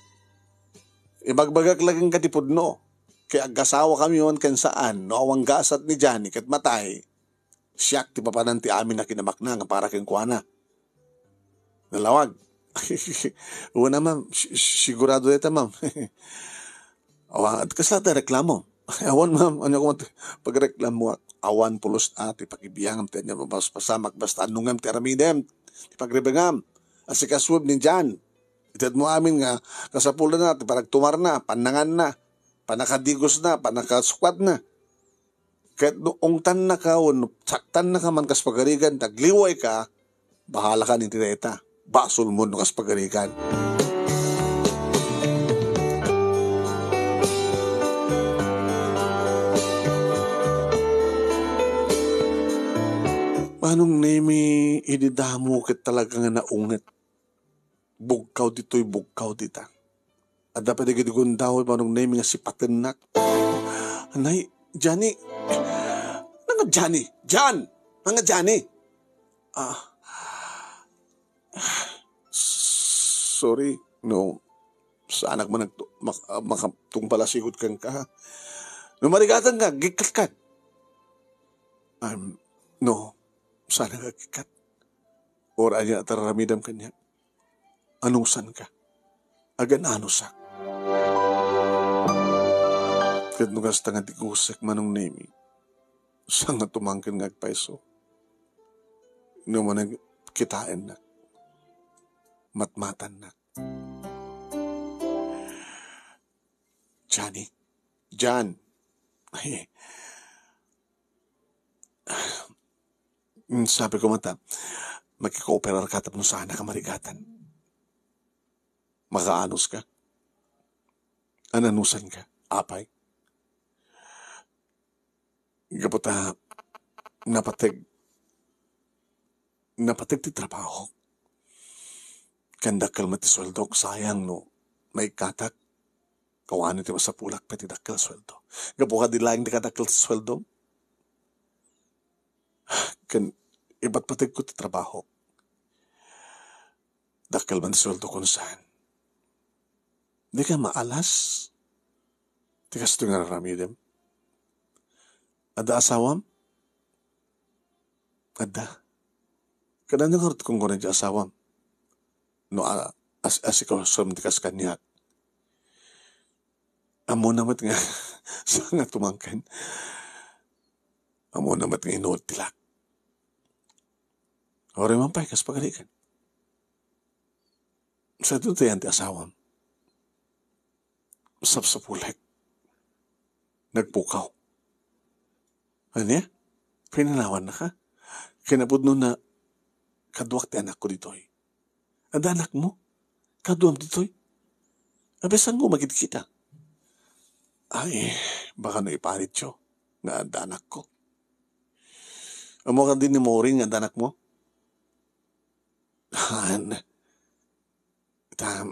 Ibagbagak la kenka ti pudno. Kay agasawakami man ken saan, no awan gasat ni Johnny ket matay, siak ti papanan ti amin a kinabaknang nga para kenkuana. Nalawag. Una, ma'am. Si-, si-, sigurado dayta, ma'am. Awan, kasla ti reklamo? Awan, ma'am. Ania koma ti pagreklamoak? Awan pulos a ti pakibiangam ti ania a mapaspasamak, basta annongem ti aramidem, ti pagribengam. Asikasuem ni John. Itedmo amin nga kasapulanna ti panagtumarna, pannanganna, pannakadigosna, pannakasuatna. Ket no ungtannaka wenno saktannaka man kas pagarigan, ti agliwayka, bahalaka iti dayta. Basolmo no kas pagarigan. Manong Nemi, idi damo ket talaga nga naunget. Bugkaw ditoy, bugkaw dita. Adda pay dagiti gundaway, Manong Nemi, nga sipatennak. Anay, Johnny. Nanga Johnny? John! Nanga Johnny? Ah. Sorry, no. Saanak man nagtu-, mak-, ah, makatungpalasigot kenka. No marigatanka, agikkatka. Um, no. Saanak agikkat. Uray ania ti ar-aramidem kaniak. Anusanka. Agan-anusak. Ket no kasta nga digosek, Manong Nemi, saan nga tumangken nga agpayso. No managkitaennak, matmatannak. Johnny. John. Ay. Mm, sabi ko man ta, makikooperarka tapno saanak a marigatan. Makaanuska. Ananusanka. Apay. Gapu ta, napateg, napateg ti trabaho. Ken dakkel met ti sueldok, sayang no maikkatak. Awan ti masapulak pay ti dakkel a sueldo. Gapu kadi laeng ti kadakkel ti sueldom. Ken ipatpategko ti trabaho. Dakkel man ti sueldo kon saan. Dika maalas ti kastoy nga ar-aramidem. Adda asawam? Adda. Ket ania ngarud ti kunkunam ti asawam? No, a-, as-, asikasuem ti kas kaniak. Ammona met nga, saan nga tumangken. Ammona met nga inuot ti lak. Uray man pay, kas pagarigan. Sa ito tayan ti asawam. Sapsapulek. Nagpukaw. Ania? Pinanawannaka? Kinapudno na kaduak ti anakko ditoy. Adda anakmo? Kaduam ditoy? Apay, saanmo makidkita? Ay, baka no iparityo nga adda anakko. Ammo kadi ni Maureen nga adda anakmo? Haan. Ta,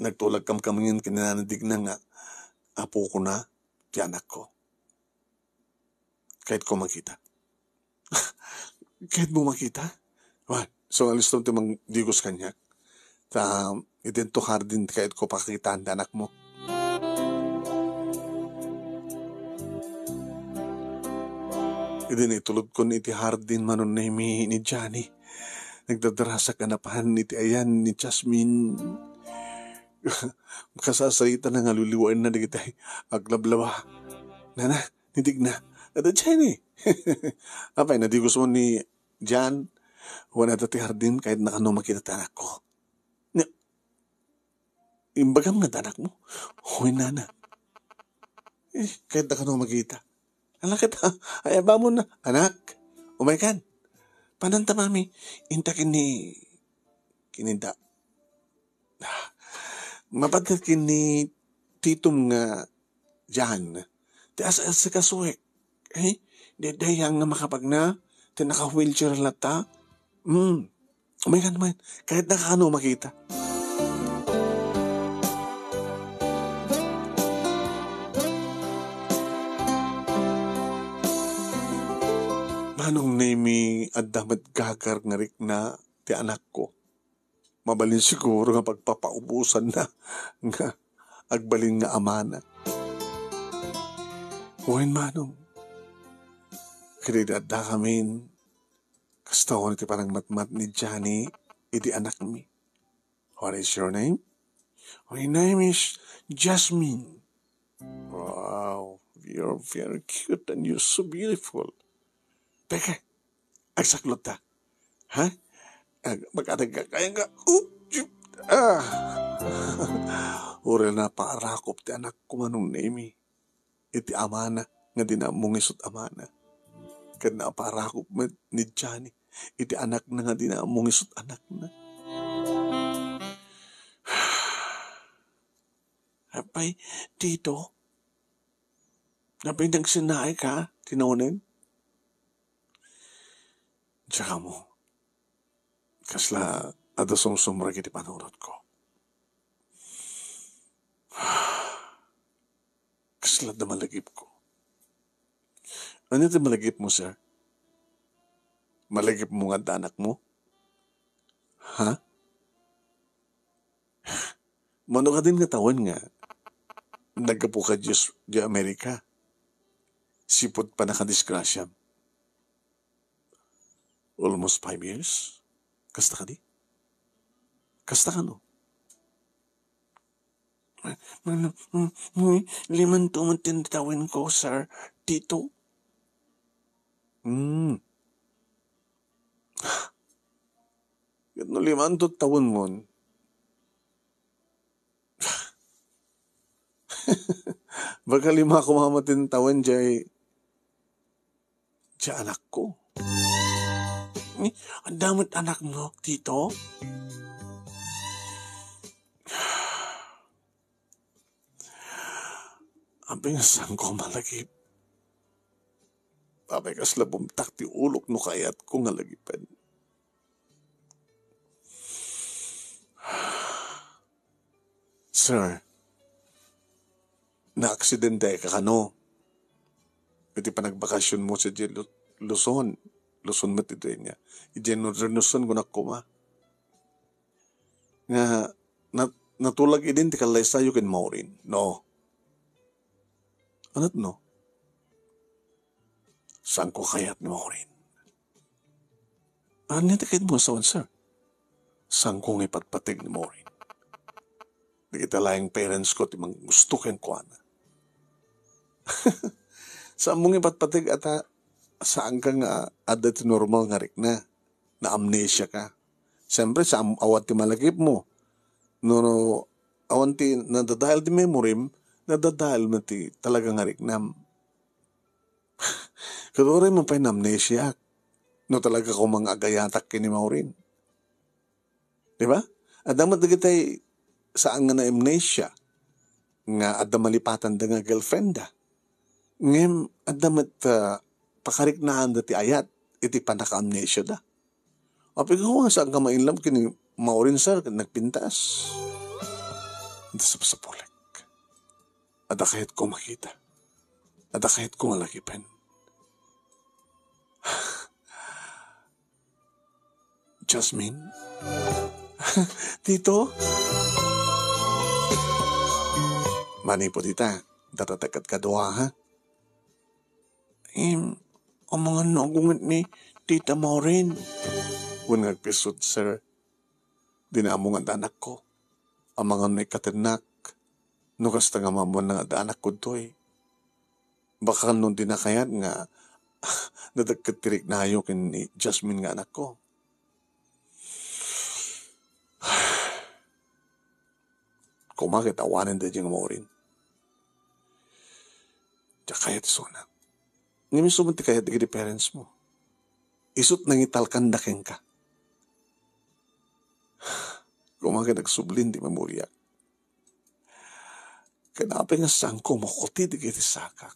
nagtulagkamkamangin ken ni Nana Digna nga apokona ti anakko. Kayatko makita. Kayatmo makita? Wa, so, alistom ti mangdigos kaniak. Ta, idinto hardin ti kayatko pakakitaan ti anakmo. Idi naitulodkon iti hardin, Manong Nemi, ni Johnny, nagdadarasak a napan iti ayan ni Jasmine. Kasasarita na nga liwliwaenna dagiti aglablaba. Nana, ni Digna, adda Jenny. Apay, nadigos mo ni Jan? Wen, adda ti hardin, kayatna kano makita ti anakko. Nya, imbagam nga adda anakmo? Wen, nana. Eh, kayatna kano makita. Ala ket, ay, abamon na. Anak, umaykan. Mananta, mami, inta ken ni, ken ni da-, mapateg ken ni titom nga John. Ti as-, asikasuek. Eh, daydiay nga makapagna, ti naka-wheelchair latta. Hmm. Umayan, umayan. Kahit nakakano makita. Manong Nemi, adda met gagar nga rikna ti anakko. Mabalin siguro nga pagpapaubusanna nga agbalin nga amana. Wen, Manong, ket idi addakamin, kasta iti panangmatmat ni Johnny iti anakmi. "What is your name?" "My name is Jasmine." "Wow, you're very cute and you're so beautiful." "Teka, agsakluta. Ha? Ag-, mag-atag ka, kaya nga, oop, yup, ah." Uray naparakop ti anakko, Manong Nemi, iti amana nga di na ammo nga isut' amana. Ket naparakop met ni Johnny iti anakna nga di na ammo nga isut' anakna. Apay, Tito? Apay, nagsinnaay ka, tinawnen? Diak ammo. Kasla adda sumsumrek iti panunotko. Kasla adda malagipko. Ania ti malagipmo, sir? Malagipmo nga adda anakmo? Ha? Mano kadin nga tawen nga naggapu ka diay, diay Amerika? Sipud pannakadisgrasiam. Almost five years? Kasta kadi? Kasta kano? Mano, mm, mm, limanto met ti tawenko, sir, Tito. Hmm. Ket no limanto tawenmon, baka lima koma met ti tawen diay, diay anakko. Eh, adda met anakmo, Tito? Apay nga saanko malagip? Apay kasla bumtak ti ulok no kayatko nga lagipen? Sir, naaksidente ka kano? Iti panagbakasionmo sadiay Lu-, Luzon. Luzon met iti nia. Idiay Northern Luzon, kunak koma. Nga nat-, natulag idin ti kallaysayo ken Maureen. No. Anat no? Saanko kayat ni Maureen. Ania ti kayatmo nga sawen, sir? Saanko nga ipatpateg ni Maureen. Dagita laeng parents ko ti manggusto kenkuana. Saanmo nga ipatpateg a ta saanka nga adda ti normal nga rikna. Na-amnesia ka. Siyempre, sa am-, awan ti malagipmo. No, no, awan ti nadadael ti memorim, nadadael met ti talaga nga riknam. Ket uray man pay na-amnesiaak, no talaga koma nga agayatak ken ni Maureen. Di ba? Adda met dagitay saan nga na-amnesia nga adda malipatanda nga girlfrienda. Ngem adda met, ah, pakariknaanda ti ayat iti pannaka-amnesiada. Apay nga saanka ma-in love ken ni Maureen, sir, ket nagpintas? Adda sapsapulek. Adda kayatko makita. Adda kayatko nga lagipen. Jasmine? Tito? Manipud ita, datatek kadua, ha? Em, amangan no agunget ni Tita Maureen. Wen nga agpissut, sir. Dina ammo nga adda anakko. Amangan no ikkatennak. No kasta nga maammoanna nga adda anakko ditoy. Baka no dina kayat nga nadakket ti riknayo ken ni Jasmine nga anakko. Koma ket awanen daydiay nga Maureen. Diak kayat isuna. Ngem isu met ti kayat dagiti parents mo. Isut' nangitalkanda kenka. Koma ket agsublin ti memoriak. Ket apay nga saanko makuti dagiti sakak?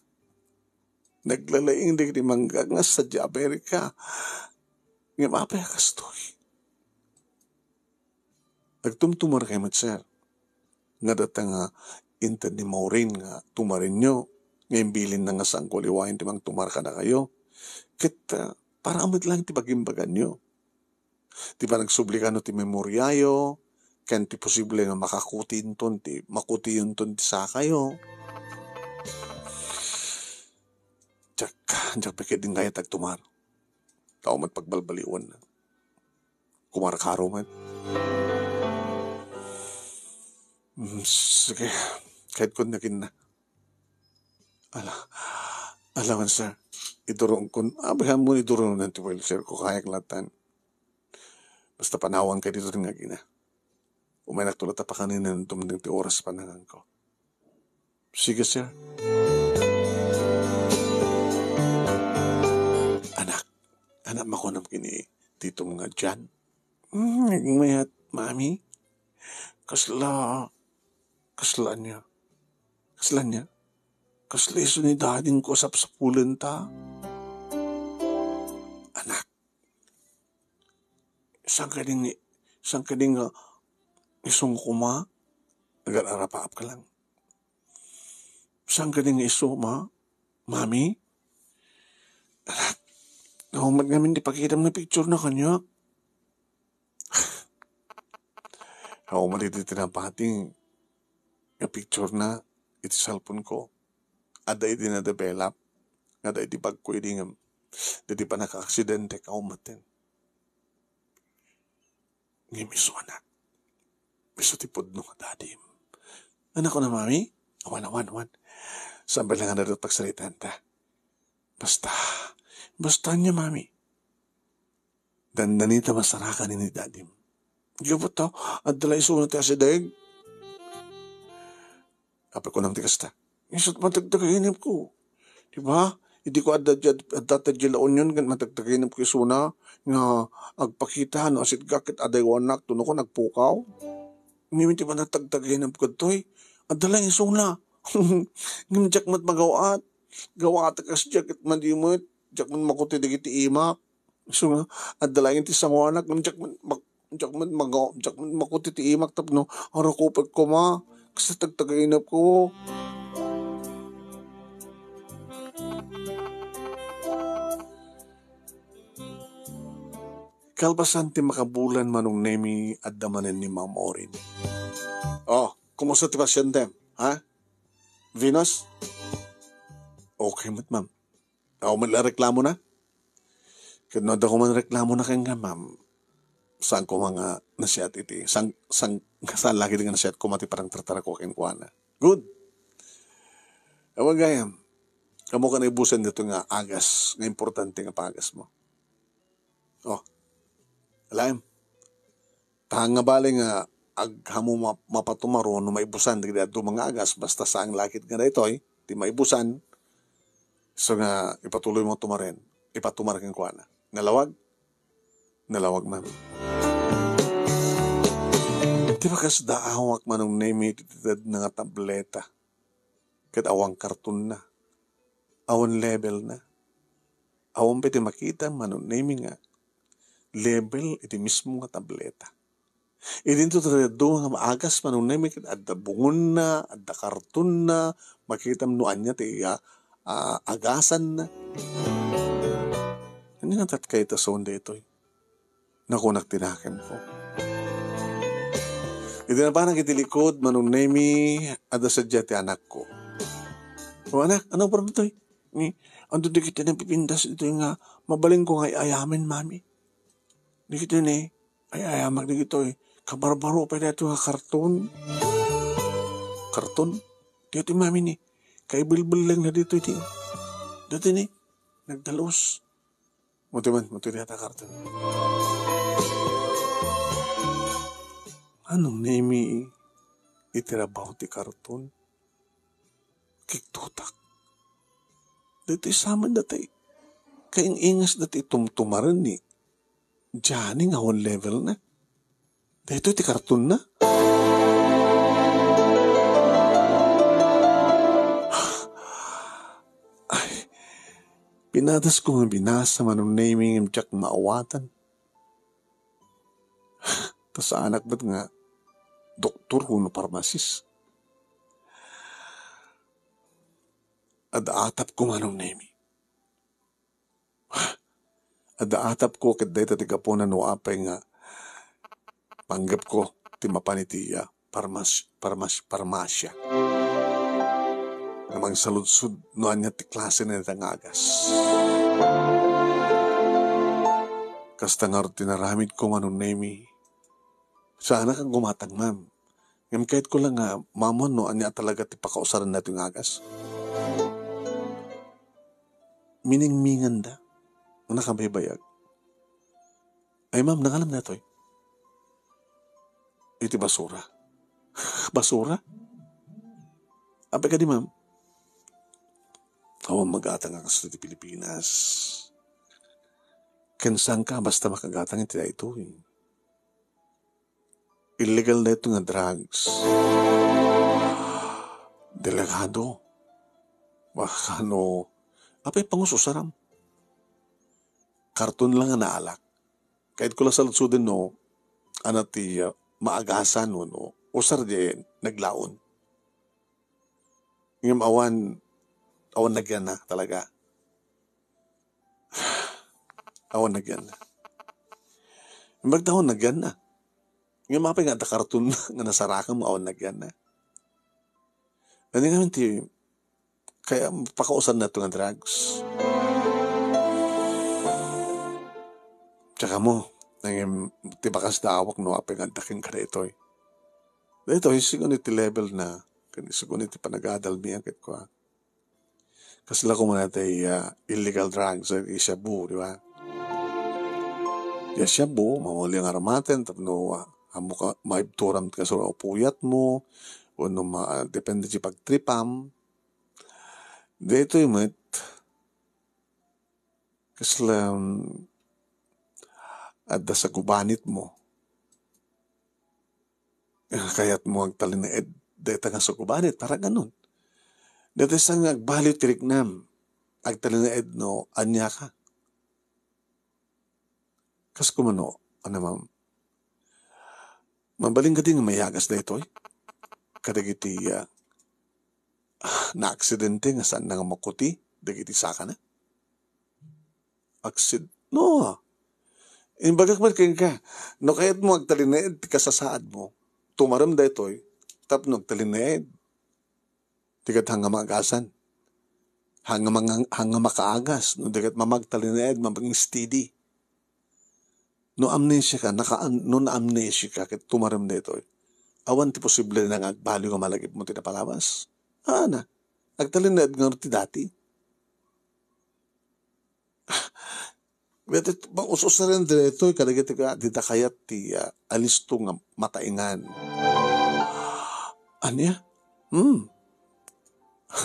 Naglalaing dagiti manggak nga sadia Amerika. Ngem apay a kastoy? Agtumtumar kayo met, sir. Nga data nga inted ni Maureen nga tumarenyo, nga imbilinna nga saanko liwayen ti mangtumar kadakayo. Ket, ah, para met lang ti bagimbaganyo. Ti panagsubli kano ti memoriayo, ken ti posible nga makakuti inton ti, makuti inton ti sakayo. Diak, diak pay ketdi nga kayat agtumar. Tao met pagbalbaliwen. Kumarkaro met. Mm, sige. Kayat ko na kinna. Ala, ala man, sir. Idurong kun, abrihan mo idurong nan ti wheelchair ko, kayak latan. Basta panawan ka dito nga gina. Umaynak tulo ta pakanin na dumding ti oras panangan ko. Sige, sir. Anak, anak, makunam kini titom nga John. Hmm, nagmayat, mami. Kasla, kasla niya. Kasla niya. Kasla isu ni dading ko sapsapulan ta. Anak, saan ka din, saan ka din nga isung kuma? Agar-arapaap ka lang. Saan ka din nga isu, ma? Mami? Anak, naumat ngamin di pakitam na picture na kanya. Haumat iti tinapati nga picture na iti cellphone ko. Adda iti na-develop. Nga adda iti bagko idi nga diti pa nakaaksidente ka umaten. Ngem isu, anak. Isu ti pudno nga dadim. Anak ko na, mami? Awan, awan, awan. Sambil lang nga pagsaritaan ta. Basta, basta niya, mami. Dandanita masarakan ini dadim. Gabot ta, adda la isuna ti asideg. Apay kunam ti kasta? Isut' matagtagainep ko. Di ba? Idi ko adda, adda, adda ta di La Union, kan matagtagainep ko isuna, nga agpakita, no, asidgak ket adaywanak, tuno ko nagpukaw. Ngem ti panagtagtagainep ko toy, adda lang isuna. Ngem diak met magaw-at. Gaw-at kas diak ket madi met. Diak met makuti dagiti imak. Isu nga, adda laeng ti sangoanak, ngem diak met mak-, diak met maga-, diak met makuti ti imak tapno arukupek koma, kas tagtagainep ko. Kalpasan ti makabulan, Manong Nemi, adda manen ni Ma'am Orin. Oh, kumusta ti pasyente? Ha? Venus? Okay met, ma'am. Awan met la reklamo na? Ket no adda koma reklamo na kenka, ma'am, saan koma nga nasiat iti, saan, saan, saan la ketdi nga nasiat koma ti panangtartarako kenkuana. Good. Awan gayam. Ammo ka naibusan dito nga agas, nga importante nga pagas mo. Oh. Alaem. Ta nga bale nga aghamo ma-, mapatumaro no maibusan dagiti dadduma nga agas, basta saan la ket nga daytoy ti maibusan, so nga ipatuloy mo tumaren, ipatumar kenkuana. Nalawag? Nalawag man. Ti bakas daawak, Manong Nemi, ti tedna nga tableta. Ket awan kartonna. Awan labelna. Awan pay ti makita, Manong Nemi, nga label iti mismo nga tableta. Idinto ti dadduma nga maagas, Manong Nemi, ket adda bungonna, adda kartonna, makitam no ania ti, ah, ah, agasanna. Ania nga tatkay ta son daytoy? Nakunak ti nakemko. Idi napanak iti likud, Manong Nemi, adda sadiay ti anakko. O anak, ano problema toy? Ni, adu dagiti napipintas ditoy nga mabalinko nga ay-ayamen, mami. Dagitoy ni, ay-ayamak dagitoy. Kabarbaro pay daytoy nga karton. Karton? Dagitoy, mami, ni, kaibelbelleng na ditoy ti. Dagitoy ni, nagdalus. Muti man, muti dayta karton. Anong Nemi iti rabaw ti karton? Kiktutak. Daytoy saman daytoy. Kaing-ingas dati tumtumaren ni Johnny nga awan level na. Daytoy ti karton na. Ay, pinadas ko nga binasa, Manong Nemi, ngem diak maawatan. Ta saanak met nga doktor wenno parmasis. Ad-atap ko, Manong Nemi. Ad-atap ko ket dayta ti gapuna no apay nga panggepko ti mapan iti, ah, parmas-, parmas-, parmasia. Nga mangsaludsod no ania ti klase na ita nga agas. Kasta ngarud ti naramidko, Manong Nemi. Saanak nga gumatang, ma'am. Ngem kayatko la nga maammoan no ania talaga ti pakausaran daytoy nga agas. Miningminganda. Nakabaybayag. Ay, ma'am, nangalam daytoy? Iti basura. Basura? Apay kadi, ma'am? Awan magatang a kasto ti Pilipinas. Ken saan ka basta makagatang iti daytoy. Illegal daytoy nga drugs. Delikado. Wa, kano, apay pangususaram? Karton lang nga naalak. Kayatko la saludsoden no, ania ti, ah, maagasan wenno usar diay naglaon. Ngem awan, awan nagyanna talaga. Awan nagyanna. Imbag ta awan nagyanna. Ngem apay nga adda karton nga nasarakan nga awan nagyanna? Ania ngamin ti kaya pakausan na to nga drugs? Tsaka mo, nangem ti bakas da awak no apay nga adda kenka daytoy. Daytoy, sigun iti level na, ken sigun iti panagadal mi, ket kua. Kasla koma natay, ah, illegal drugs, eh, shabu, di ba? Ya shabu, mamuli nga arumaten, tapno, ah, amo ka, maibturam ka sa puyat mo, o no ma-, depende ti pagtripam. Daytoy met, kasla, um, adda sa gubanit mo. Ah, kayat mo agtalinaed dayta nga sukubanit, parang ganun. Dayta sa nga agbaliw ti riknam, agtalinaed no ania ka. Kas kumano, ano, ma'am? Mabalin kadi nga mayagas daytoy? Kadagiti, ah, naaksidente nga saan na nga makuti dagiti sakana? Aksid-, no. Imbagak met kenka, no kayat mo agtalinaed ti kasasaad mo, tumarem daytoy, tapno agtalinaed ti ket hanga maagasan. Hanga mang-, hanga makaagas, no di ket mamagtalinaed, mamang-steady. No amnesia ka, naka-, no na-amnesia ka, ket tumarem daytoy. Awan ti posible na nga agbaliw nga malagip mo ti napalabas. Ana, agtalinaed nga ti dati. Daytoy, maus-usaren daytoy, kadagiti ka, dita kayat ti, ah, alisto nga mataingan. Ania? Hmm.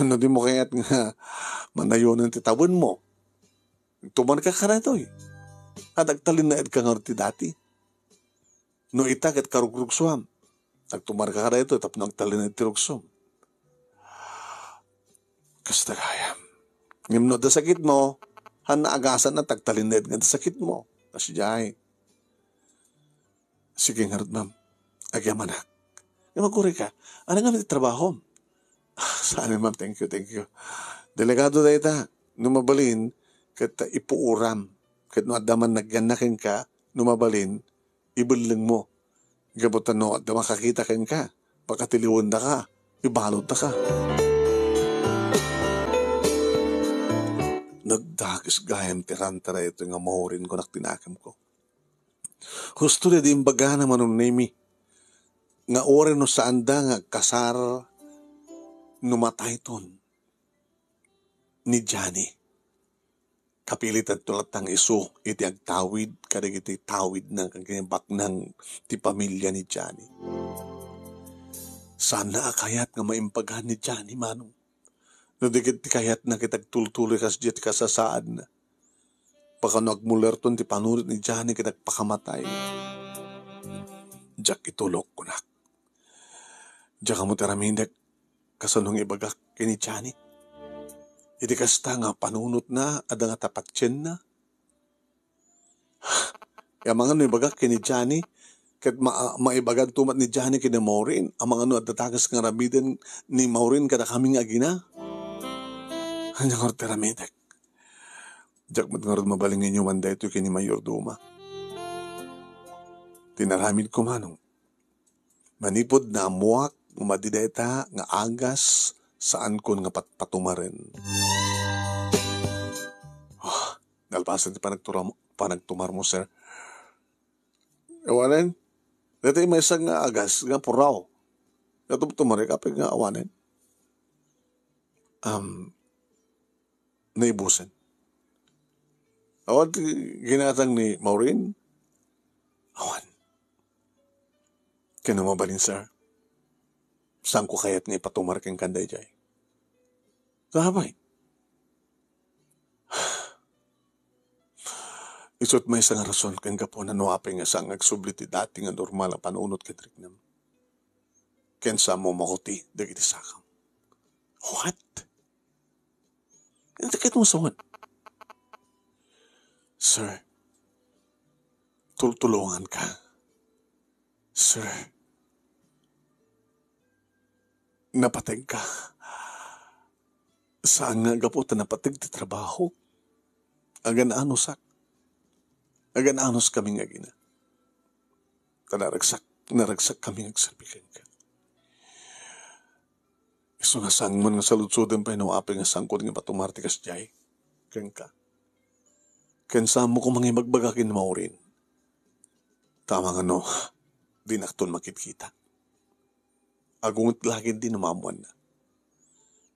No di mo kayat nga manayonan ti tawen mo? Tumarka kadaytoy. At agtalinaed ka nga ti dati. No ita ket karugrugsuam, agtumarka kadaytoy tapno agtalinaed ti rugsom. Kasta gayam. Ngem no adda sakit mo, han naagasan a tagtalinaed nga adda sakit mo. Kasdiay. Sige ngarud, ma'am. Agyamanak. Ngem agurayka, ania ngamin ti trabahom? Ah, saan, ma'am. Thank you, thank you. Delikado dayta. No mabalin, ket ipuoram. Ket no adda man nagyanna kenka, no mabalin, ibelleng mo. Gapu ta no adda makakita kenka, pakatiliwendaka, ibaludtaka. Nagdakes gayam ti ranta daytoy nga maurin ko, naktinakemko. Husto daydi imbagana, Manong Nemi, nga uray no saanda nga agkasar no matayton ni Johnny. Kapilitanto latta nga isu iti agtawid kadagiti tawidna ken baknang ti pamilia ni Johnny. Saanna a kayat nga maimpagan ni Johnny, Manong. No di ket ti kayatna ket agtultuloy kasdiay ti kasasaadna. Baka no agmulerton ti panunot ni Johnny ket agpakamatay. Diak itulok, kunak. Diak ammo ti aramidek kasano nga ibagak ken ni Johnny. Iti kasta nga panunotna, adda nga tapatienna. Amangan no ibagak ken ni Johnny, ket ma-, maibaganto met ni Johnny ken ni Maureen, amangan no adda dakes nga aramiden ni Maureen kadakami nga agina. Ania ngarud ti aramidek? Diak met ngarud mabalin nga inyuman daytoy ken ni mayordoma. Ti inaramidko, manong, manipud naammoak nga madi dayta nga agas, saankon nga patpatumaren. Ah, nalpasen ti panagturam-, panagtumarmo, sir. Awanen? Dayta maysa nga agas nga puraw. Natumtumarek, apay nga awanen? Um, naibusen. Awan ti ginatang ni Maureen? Awan. Ken no mabalin, sir, saanko kayat nga ipatumar kenka daydiay. Apay? Isu ti maysa nga rason ken gapuna no apay nga saan nga agsubli ti dati nga normal a panunot ken riknam. Ken saanmo makuti dagiti sakam. What? Ket, ket mo sawen? Sir, tultulonganka. Sir, napategka. Saan nga gapu ta napateg ti trabaho. Agan-anusak. Agan-anuskami nga agina. Ta naragsak, naragsakkami nga agserbi kenka. Isu nga sangmon nga saludsodem pay no apay nga sangko nga ipatumar ti kasdiay kenka. Ken saanmo koma nga ibagbaga ken ni Maureen. Ta amangan no, dinakton makitkita. Agunget la ketdi no maammoanna.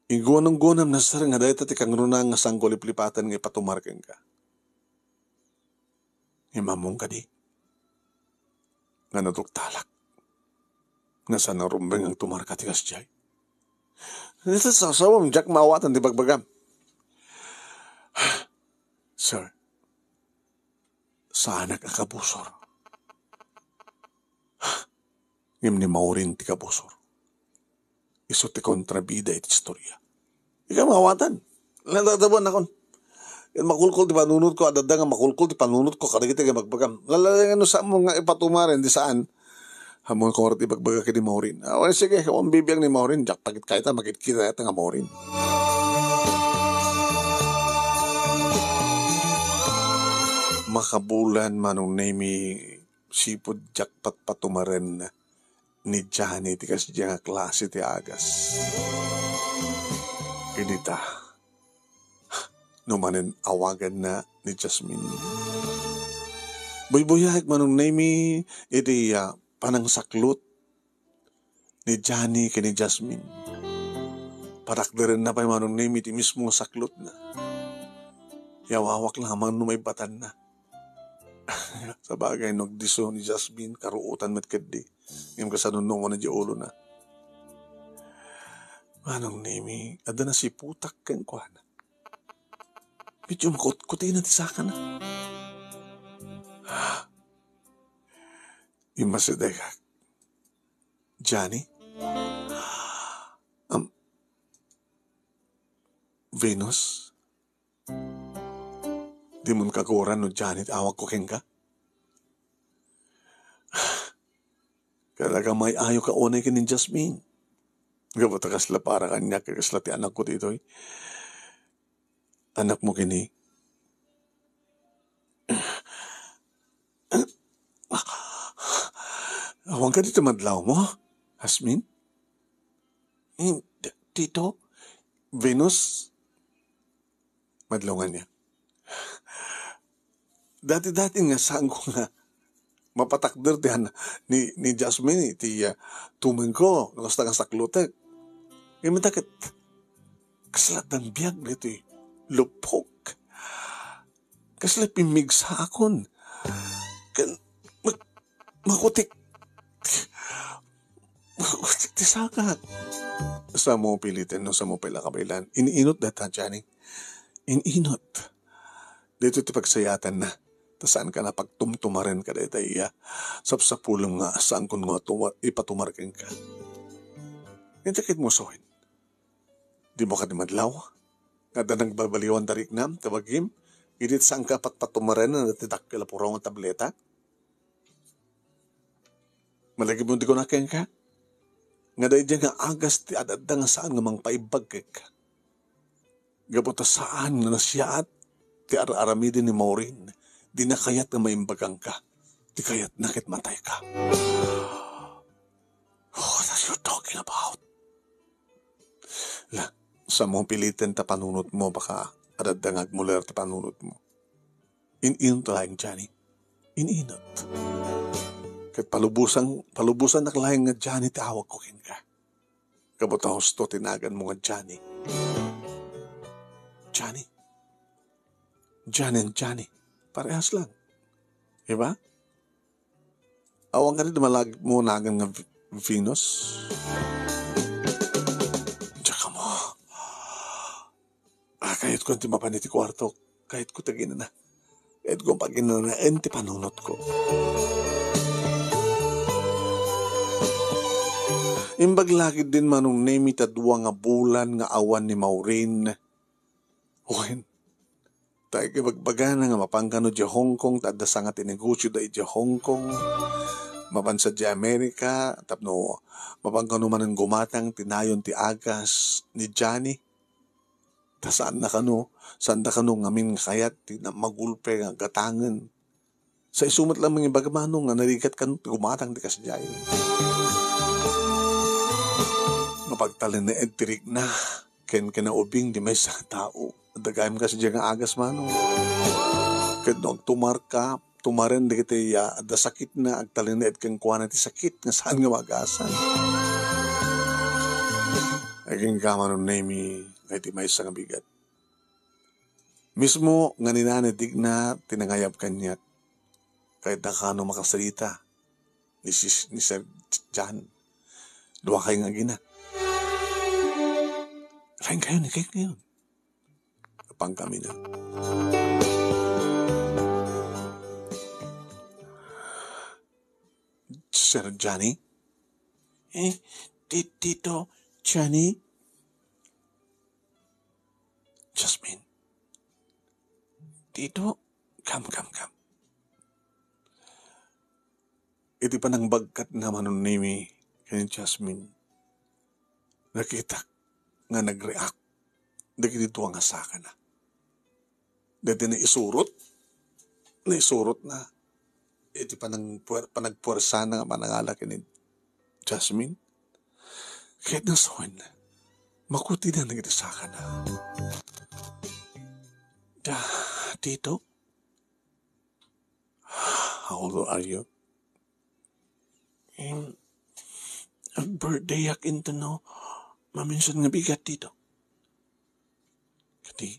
Inguanong-guanamna, sir, nga dayta ti kangruna nga sangko liplipatan nga ipatumar kenka. Ngem ammom kadi nga naduktalak nga saan a rumbeng nga agtumarka ti kasdiay. Iti sasawem, diak maawatan ti bagbagam. Sir, saanak a kabusor. Ngem ni Maureen ti kabusor. Isu ti kontrabida iti istoria. Ika maawatan. Nadadabuan nakon. Ket makulkol ti panunotko, adda nga makulkol ti panunotko kadagiti nga bagbagam. Lalaengen no saanmo nga ipatumaren ti saan. Ammom koma ti ibagbaga ken ni Maureen. Awan, sige, awan bibiag ni Maureen. Diak pakitkita, makitkita nga Maureen. Makabulan, Manong Nemy, sipud diak patpatumaren ni Johnny ti kasdiay nga klase ti agas. Idi ta, no manen awaganna ni Jasmine. Buybuyaek, Manong Nemy, iti, ah, panangsaklot ni Johnny ken ni Jasmine. Patakderenna pay, Manong Nemy, ti mismo nga saklotna. Yawawak laeng no maibbatanna. Sabagay, no agdisso ni Jasmine, karuotan met ketdi. Ngem kasano no umano diay ulona? Manong Nemy, adda nasiputak kenkuana. Medyo makutkutina ti sakana. Immasidegak. Johnny? Am, Venus? Dimon kaguran no Johnny ti awagko kenka? Talaga may ayo ka unay ken ni Jasmine. Gapu ta kasla para kaniak, kasla ti anakko ditoy. Anakmo kini. Awan kadi ti madlawmo, Jasmine? Hmm, Tito? Venus? Madlungan niya. Dati-dati nga saanko nga mapatakder ti han-, ni, ni Jasmine iti, ah, tumengko, no kasta nga saklotek. Ngem ita ket, kasla addan biag ditoy lupok. Kasla pimmigsaakon. Ken, mak-, makutik. Makutik ti sakak. Saanmo piliten no saanmo pay la kabaelan. Iniinot dayta, Johnny. Iniinot. Daytoy ti pagsayaatanna, ta saanka a pagtumtumaren kadaydiay a sapsapulem nga saanko nga tuma-, ipatumar kenka. Intekit mo sawen, dimo kadi madlaw nga adda nagbabaliwan ti riknam, ti bagim, idi saanka a patpatumaren ti dakkel a puraw nga tableta? Malagipmo ti kunak kenka, nga daydiay nga agas ti ad-adda nga saan nga mangpaimbag kenka. Gapu ta saan nga nasiaat ti ar-aramiden ni Maureen, dina kayat nga maimbag kenka. Ti kayatna ket matayka. What are you talking about? La, saanmo piliten ta panunotmo, baka ad-adda nga agmuler ti panunotmo. In-inot laeng, Johnny. In-inot. Ket palubosan, palubosannak laeng nga Johnny ti awagko kenka. Gapu ta husto ti naganmo nga Johnny. Johnny. Johnny and Johnny. Parehas lang. Diba? Awan kadi malagipmo nagan nga V-, Venus? Diak ammo. Ah, kayatko ti mapan iti kuartok. Kayatko ti aginana. Kayatko paginanaen ti panunotko. Imbag la ketdin, Manong Nemi, ta dua nga bulan nga awan ni Maureen. Wen, ta ibagbagana nga mapan kano idiay Hong Kong, ta adda sanga ti negosioda idiay Hong Kong. Mapan sadiay Amerika, tapno mapan kano manen gumatang ti nayon ti agas ni Johnny. Ta saanna kano, saanda kano ngamin nga kayat ti na-, magulpe nga gatangen. Sa isu met laeng nga ibaga, Manong, nga narigat kano ti gumatang ti kasdiay. Nga pagtalinaed ti rikna ken kinaubing ti maysa nga tao. Adda gayam kasdiay nga agas, Manong. Ket no agtumarka, tumaren dagiti, ah, adda sakitna, agtalinaed kenkuana ti sakit nga saan nga maagasan. Agingga, Manong Nemi, nga iti maysa nga bigat. Mismo nga ni Nanay Digna ti nangayab kaniak. Kayatna kano makasarita ni sis-, ni Sir John. Duakayo nga agina. Laeng kayo ni Kate ngayon. Apan kami na. Sir Johnny? Eh, ti-, Tito Johnny? Jasmine. Tito, come, come, come. Iti panangbagkatna, Manong Nemi, ken ni Jasmine, nakitak nga nagreak dagiti dua nga sakana. Dagiti naisurot, naisurotna iti panangpuer-, panagpuersana nga panangala ken ni Jasmine. Ket nasawen, makutida dagiti sakana. Da, Tito? How old are you? Em, birthday yak inton no, maminsan nga bigat, Tito. Kadi,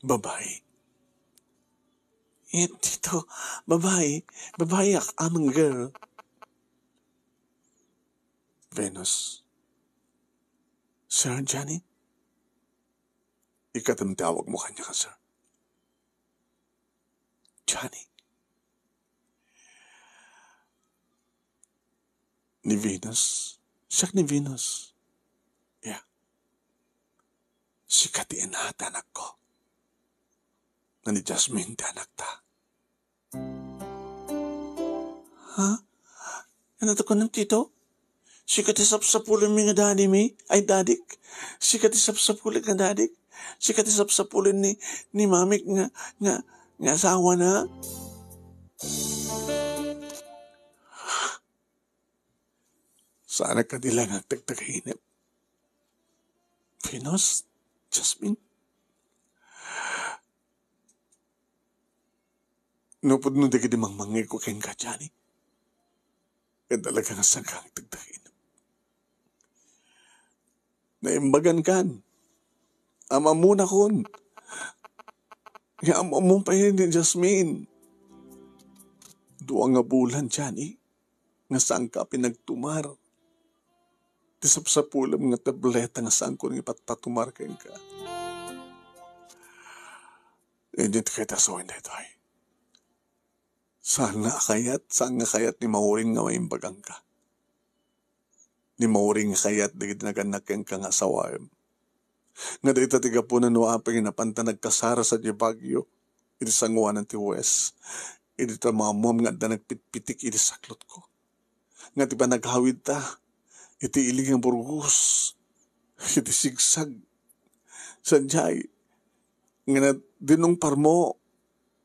babae. Eh, Tito, babae. Babae ak, amang girl. Venus. Sir Johnny? Ikatem ti awagmo kaniak, sir. Johnny. Ni Venus. Siak ni Venus. Yeah. Sika ti ina ti anakko. Nga ni Jasmine ti anakta. Ha? Ania ti kunam, Tito? Sika ti sapsapulenmi nga daddymi? Ay, daddyk? Sika ti sapsapulen nga daddyk? Sika ti sapsapulen ni, ni mamik nga, nga, nga asawana? Saanak kadi laeng agtagtagainep. Venus? Jasmine? Nupudno dagiti mangmangngegko kenka, Johnny. Ket talaga nga saanka agtagtagainep. Naimbagankan. Am-ammonakon. Nga am-ammom pay ni Jasmine. Dua nga bulan, Johnny, nga saanka pinagtumar. ti sapsapulem nga tableta nga saanko nga ipatpatumar kenka. Init kayta sawen daytoy. Saan nga kayat, saan nga kayat ni Maureen nga maimbag kenka. Ni Maureen nga kayat dagiti nagannak kenka nga asawaem. Nga dayta ti gapuna no apay nga napanta nagkasar sadiay Baguio, iti sangoanan ti West, iti ta maammuam nga adda nagpitpitik iti saklotko. Nga ti panagawidta, iti ili nga burgos, iti sigsag, sadiay, nga na-, dinungparmo,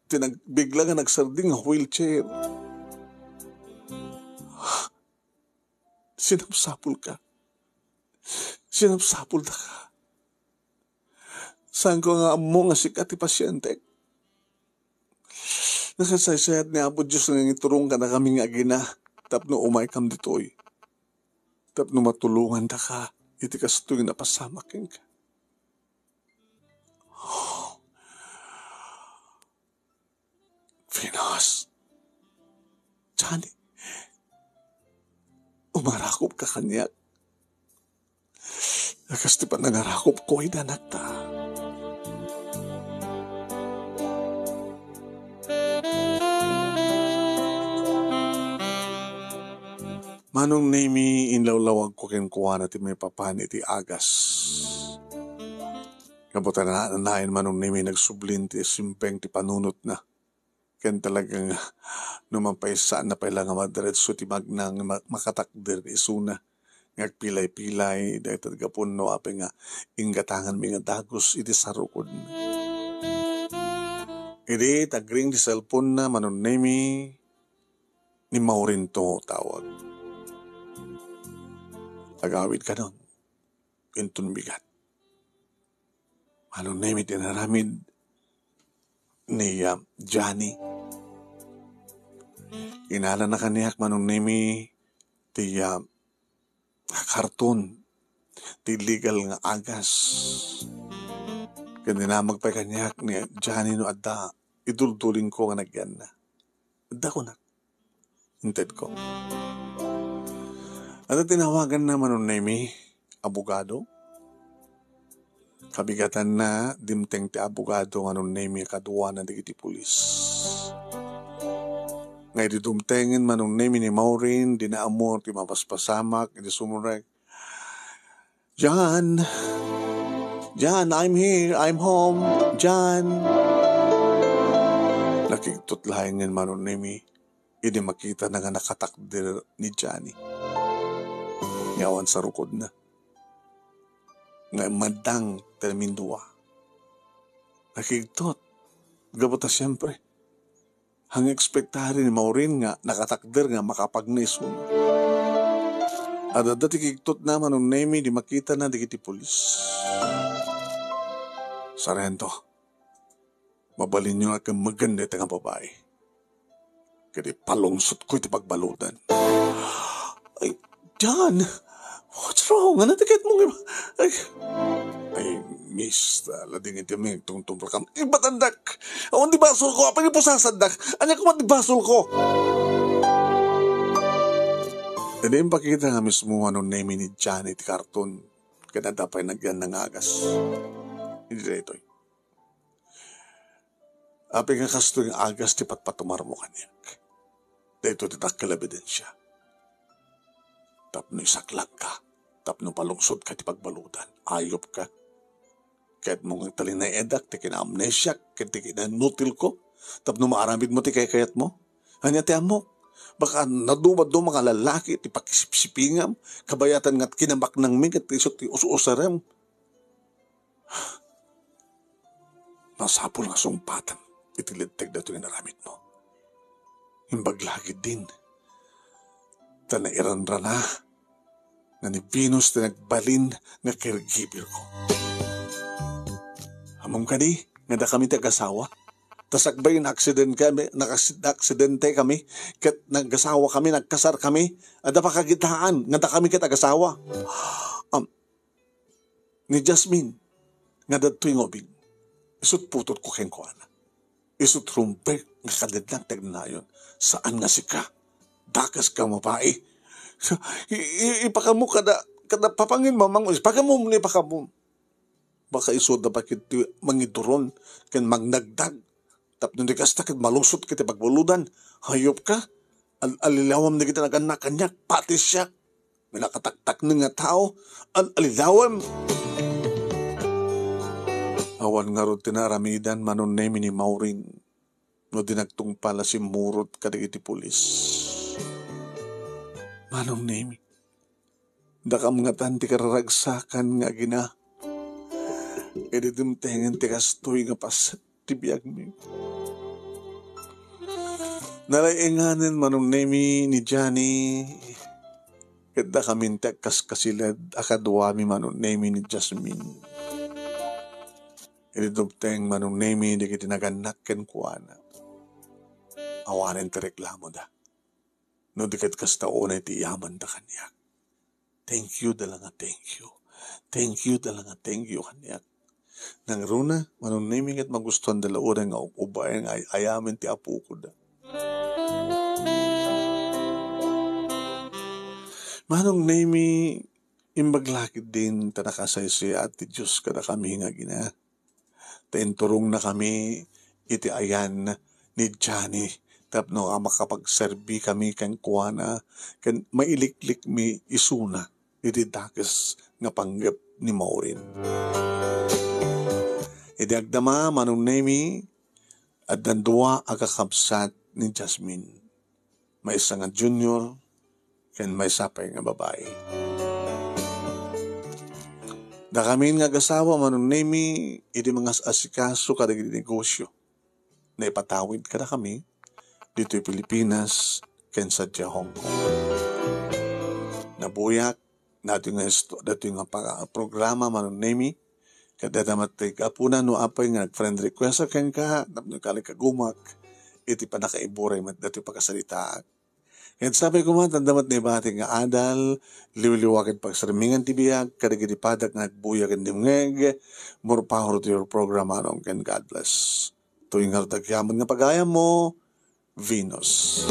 ti nag-, bigla nga nagsarding nga wheelchair. Sinapsapulka. Sinapsapuldaka. Saanko nga ammo nga sika ti pasientek. Nakasaysayaat ni Apo Dios nga nangiturong kadakami nga agina tapno umaykam ditoy. Tapno matulongandaka iti kastoy nga napasamak kenka. Venus. Johnny. Umarakop ka kaniak. Kas ti panangarakop ko, ay danagta. Manong Nemi, inlawlawag ko kenkuana ti maipapan iti agas. Gapu ta naannayen Manong Nemi nagsublin ti simpeng ti panunotna. Ken talaga nga, no mapaysaanna pay la nga madiretso ti magna nga ma-, makatakder isuna nga agpilay-pilay, dayta gapu no apay nga inggatanganmi nga dagus iti sarukod. Idi tagring ti cellphone-na, Manong Nemi, ni Maureen to tawag. Agawid kanon, inton bigat. Manong Nemi ti inaramid ni, ah, Johnny. Inalana kaniak, Manong Nemi, ti, ah, karton, ti illegal nga agas. Ken dinamag pay kaniak ni Johnny no adda iduldulingko nga nagyanna. Adda kunak. Intedko. Adda tinawaganna, Manong Nemi, abogado. Kabigatanna, dimteng ti abogado, Manong Nemi, kaduana dagiti pulis. Nga idi dumtengen, Manong Nemi, ni Maureen, dina ammo ti mapaspasamak, idi sumurek, "John! John, I'm here! I'm home! John!" Nakigtot laengen, Manong Nemi, idi makitana nga nakatakder ni Johnny nga awan sarukodna. Nga immandang ti namindua. Nakigtot. Gapu ta siempre, ang ekspektari ni Maureen nga nakatakder nga makapagna isuna. Adda ti kigtotna, Manong Nemi, idi makitana dagiti pulis. "Sarhento, mabalinyo nga kemmegen dayta nga babai. Ket ipalungsotko iti pagbaludan." "Ay, John, what's wrong? Ania ti kayatmo nga iba-, ay, ay, miss, ta ladingit kami, tungtungpal kam. Ibatandak! Awan ti basolko, apay nga pusasandak? Ania koma ti basolko?" Idi impakita nga mismo, Manong Nemi, ni Johnny ti karton, ket adda pay nagyan nga agas. Idi daytoy. Apay nga kastoy nga agas ti patpatumarmo kaniak? Daytoy ti dakkel a ebidensia. Tapno isaklagka, tapno palungsodka ti pagbaludan, ayupka. Kayatmo nga talinaedak ti kinaamnesiak ken ti kinanutilko, tapno maaramidmo ti kaykayatmo? Ania ti ammok? Baka naduma-duma nga lalaki ti pakisipsipingam, kabayatan nga kinabaknangmi ket isu ti us-usarem. Masapul nga sungpatem iti linteg daytoy nga inaramidmo. Imbag la ketdin, ta nairanrana nga ni Venus ti nagbalin nga caregiver-ko. Ammom kadi nga dakami ti agasawa? Ta sakbay nga naaksidente kami, nakas-, naaksidente kami, ket nagasawa kami, nagkasar kami, adda pakakitaan nga dakami ket agasawa. Am, ni Jasmine nga dadtoy nga ubing, isu't putotko kenkuana. Isu't rumbek nga kadennag ti agnanayon. Saan nga sika? Dakes ka, babai. I-, i-, ipakammo kada, Kada papangen mamang, pakamum ni pakamum. Baka isu da pa ket ti mangiduron ken magnagdag. Tapno di kasta ket malusot ket ti pagbulodan. Hayop ka. Al-, alilawam dagiti nagannak kaniak, pati siak. May nakataktakneng nga tao. Al-, alilawam. Awan ngarud ti naaramidan Manong Nemi ni Maureen no di nagtungpal a simmurot kadagiti pulis. Manong Nemi, dakam ngatan ti kararagsakan nga agina. Idi dumtengen ti kastoy nga paset ti biagmi. Nalay-inganen Manong Nemi ni Johnny, ket dakamin ti agkaskasiled a kaduami Manong Nemi ni Jasmine. Idi dumteng Manong Nemi dagiti nagannak kenkuana, awanen ti reklamoda. No di ket kasta unay ti iyamanda kaniak. Thank you da la nga thank you. Thank you da la nga thank you kaniak. Nangruna, Manong Nemi ket magustuanda la unay nga ub-, ubbay nga ay-, ayamen ti apokoda. Manong Nemi, imbag la ketdin ta nakasaysayaat ti Dios kadakami nga agina. Ta inturongnakami iti ayan ni Johnny tapno a makapagserbikami kenkuana ken mailiklikmi isuna iti dakes nga panggep ni Maureen. Idi agdama, Manong Nemi, addan dua a kakabsat ni Jasmine. Maysa nga junior, ken maysa pay nga babai. Dakamin nga agasawa, Manong Nemi, idi mangas-asikaso kadagiti negosio, naipatawid kadakami ditoy Pilipinas ken sadiay Hong Kong. Nabuyak datoy nga isto-, datoy nga pa-, programa, Manong Nemi, ket dayta met ti gapuna no apay nga nag-friend request kenka tapno ikali kagumak iti pannakaiburay met datoy pakasaritaak. Ket sapay koma, adda met naibati nga adal, liwliwa ket pagsarmingan ti biag, kadagiti padak nga agbuya ken dimngeg, more power to your program, Manong, ken God bless. Toy ngarud agyaman nga pagayammo, Venus.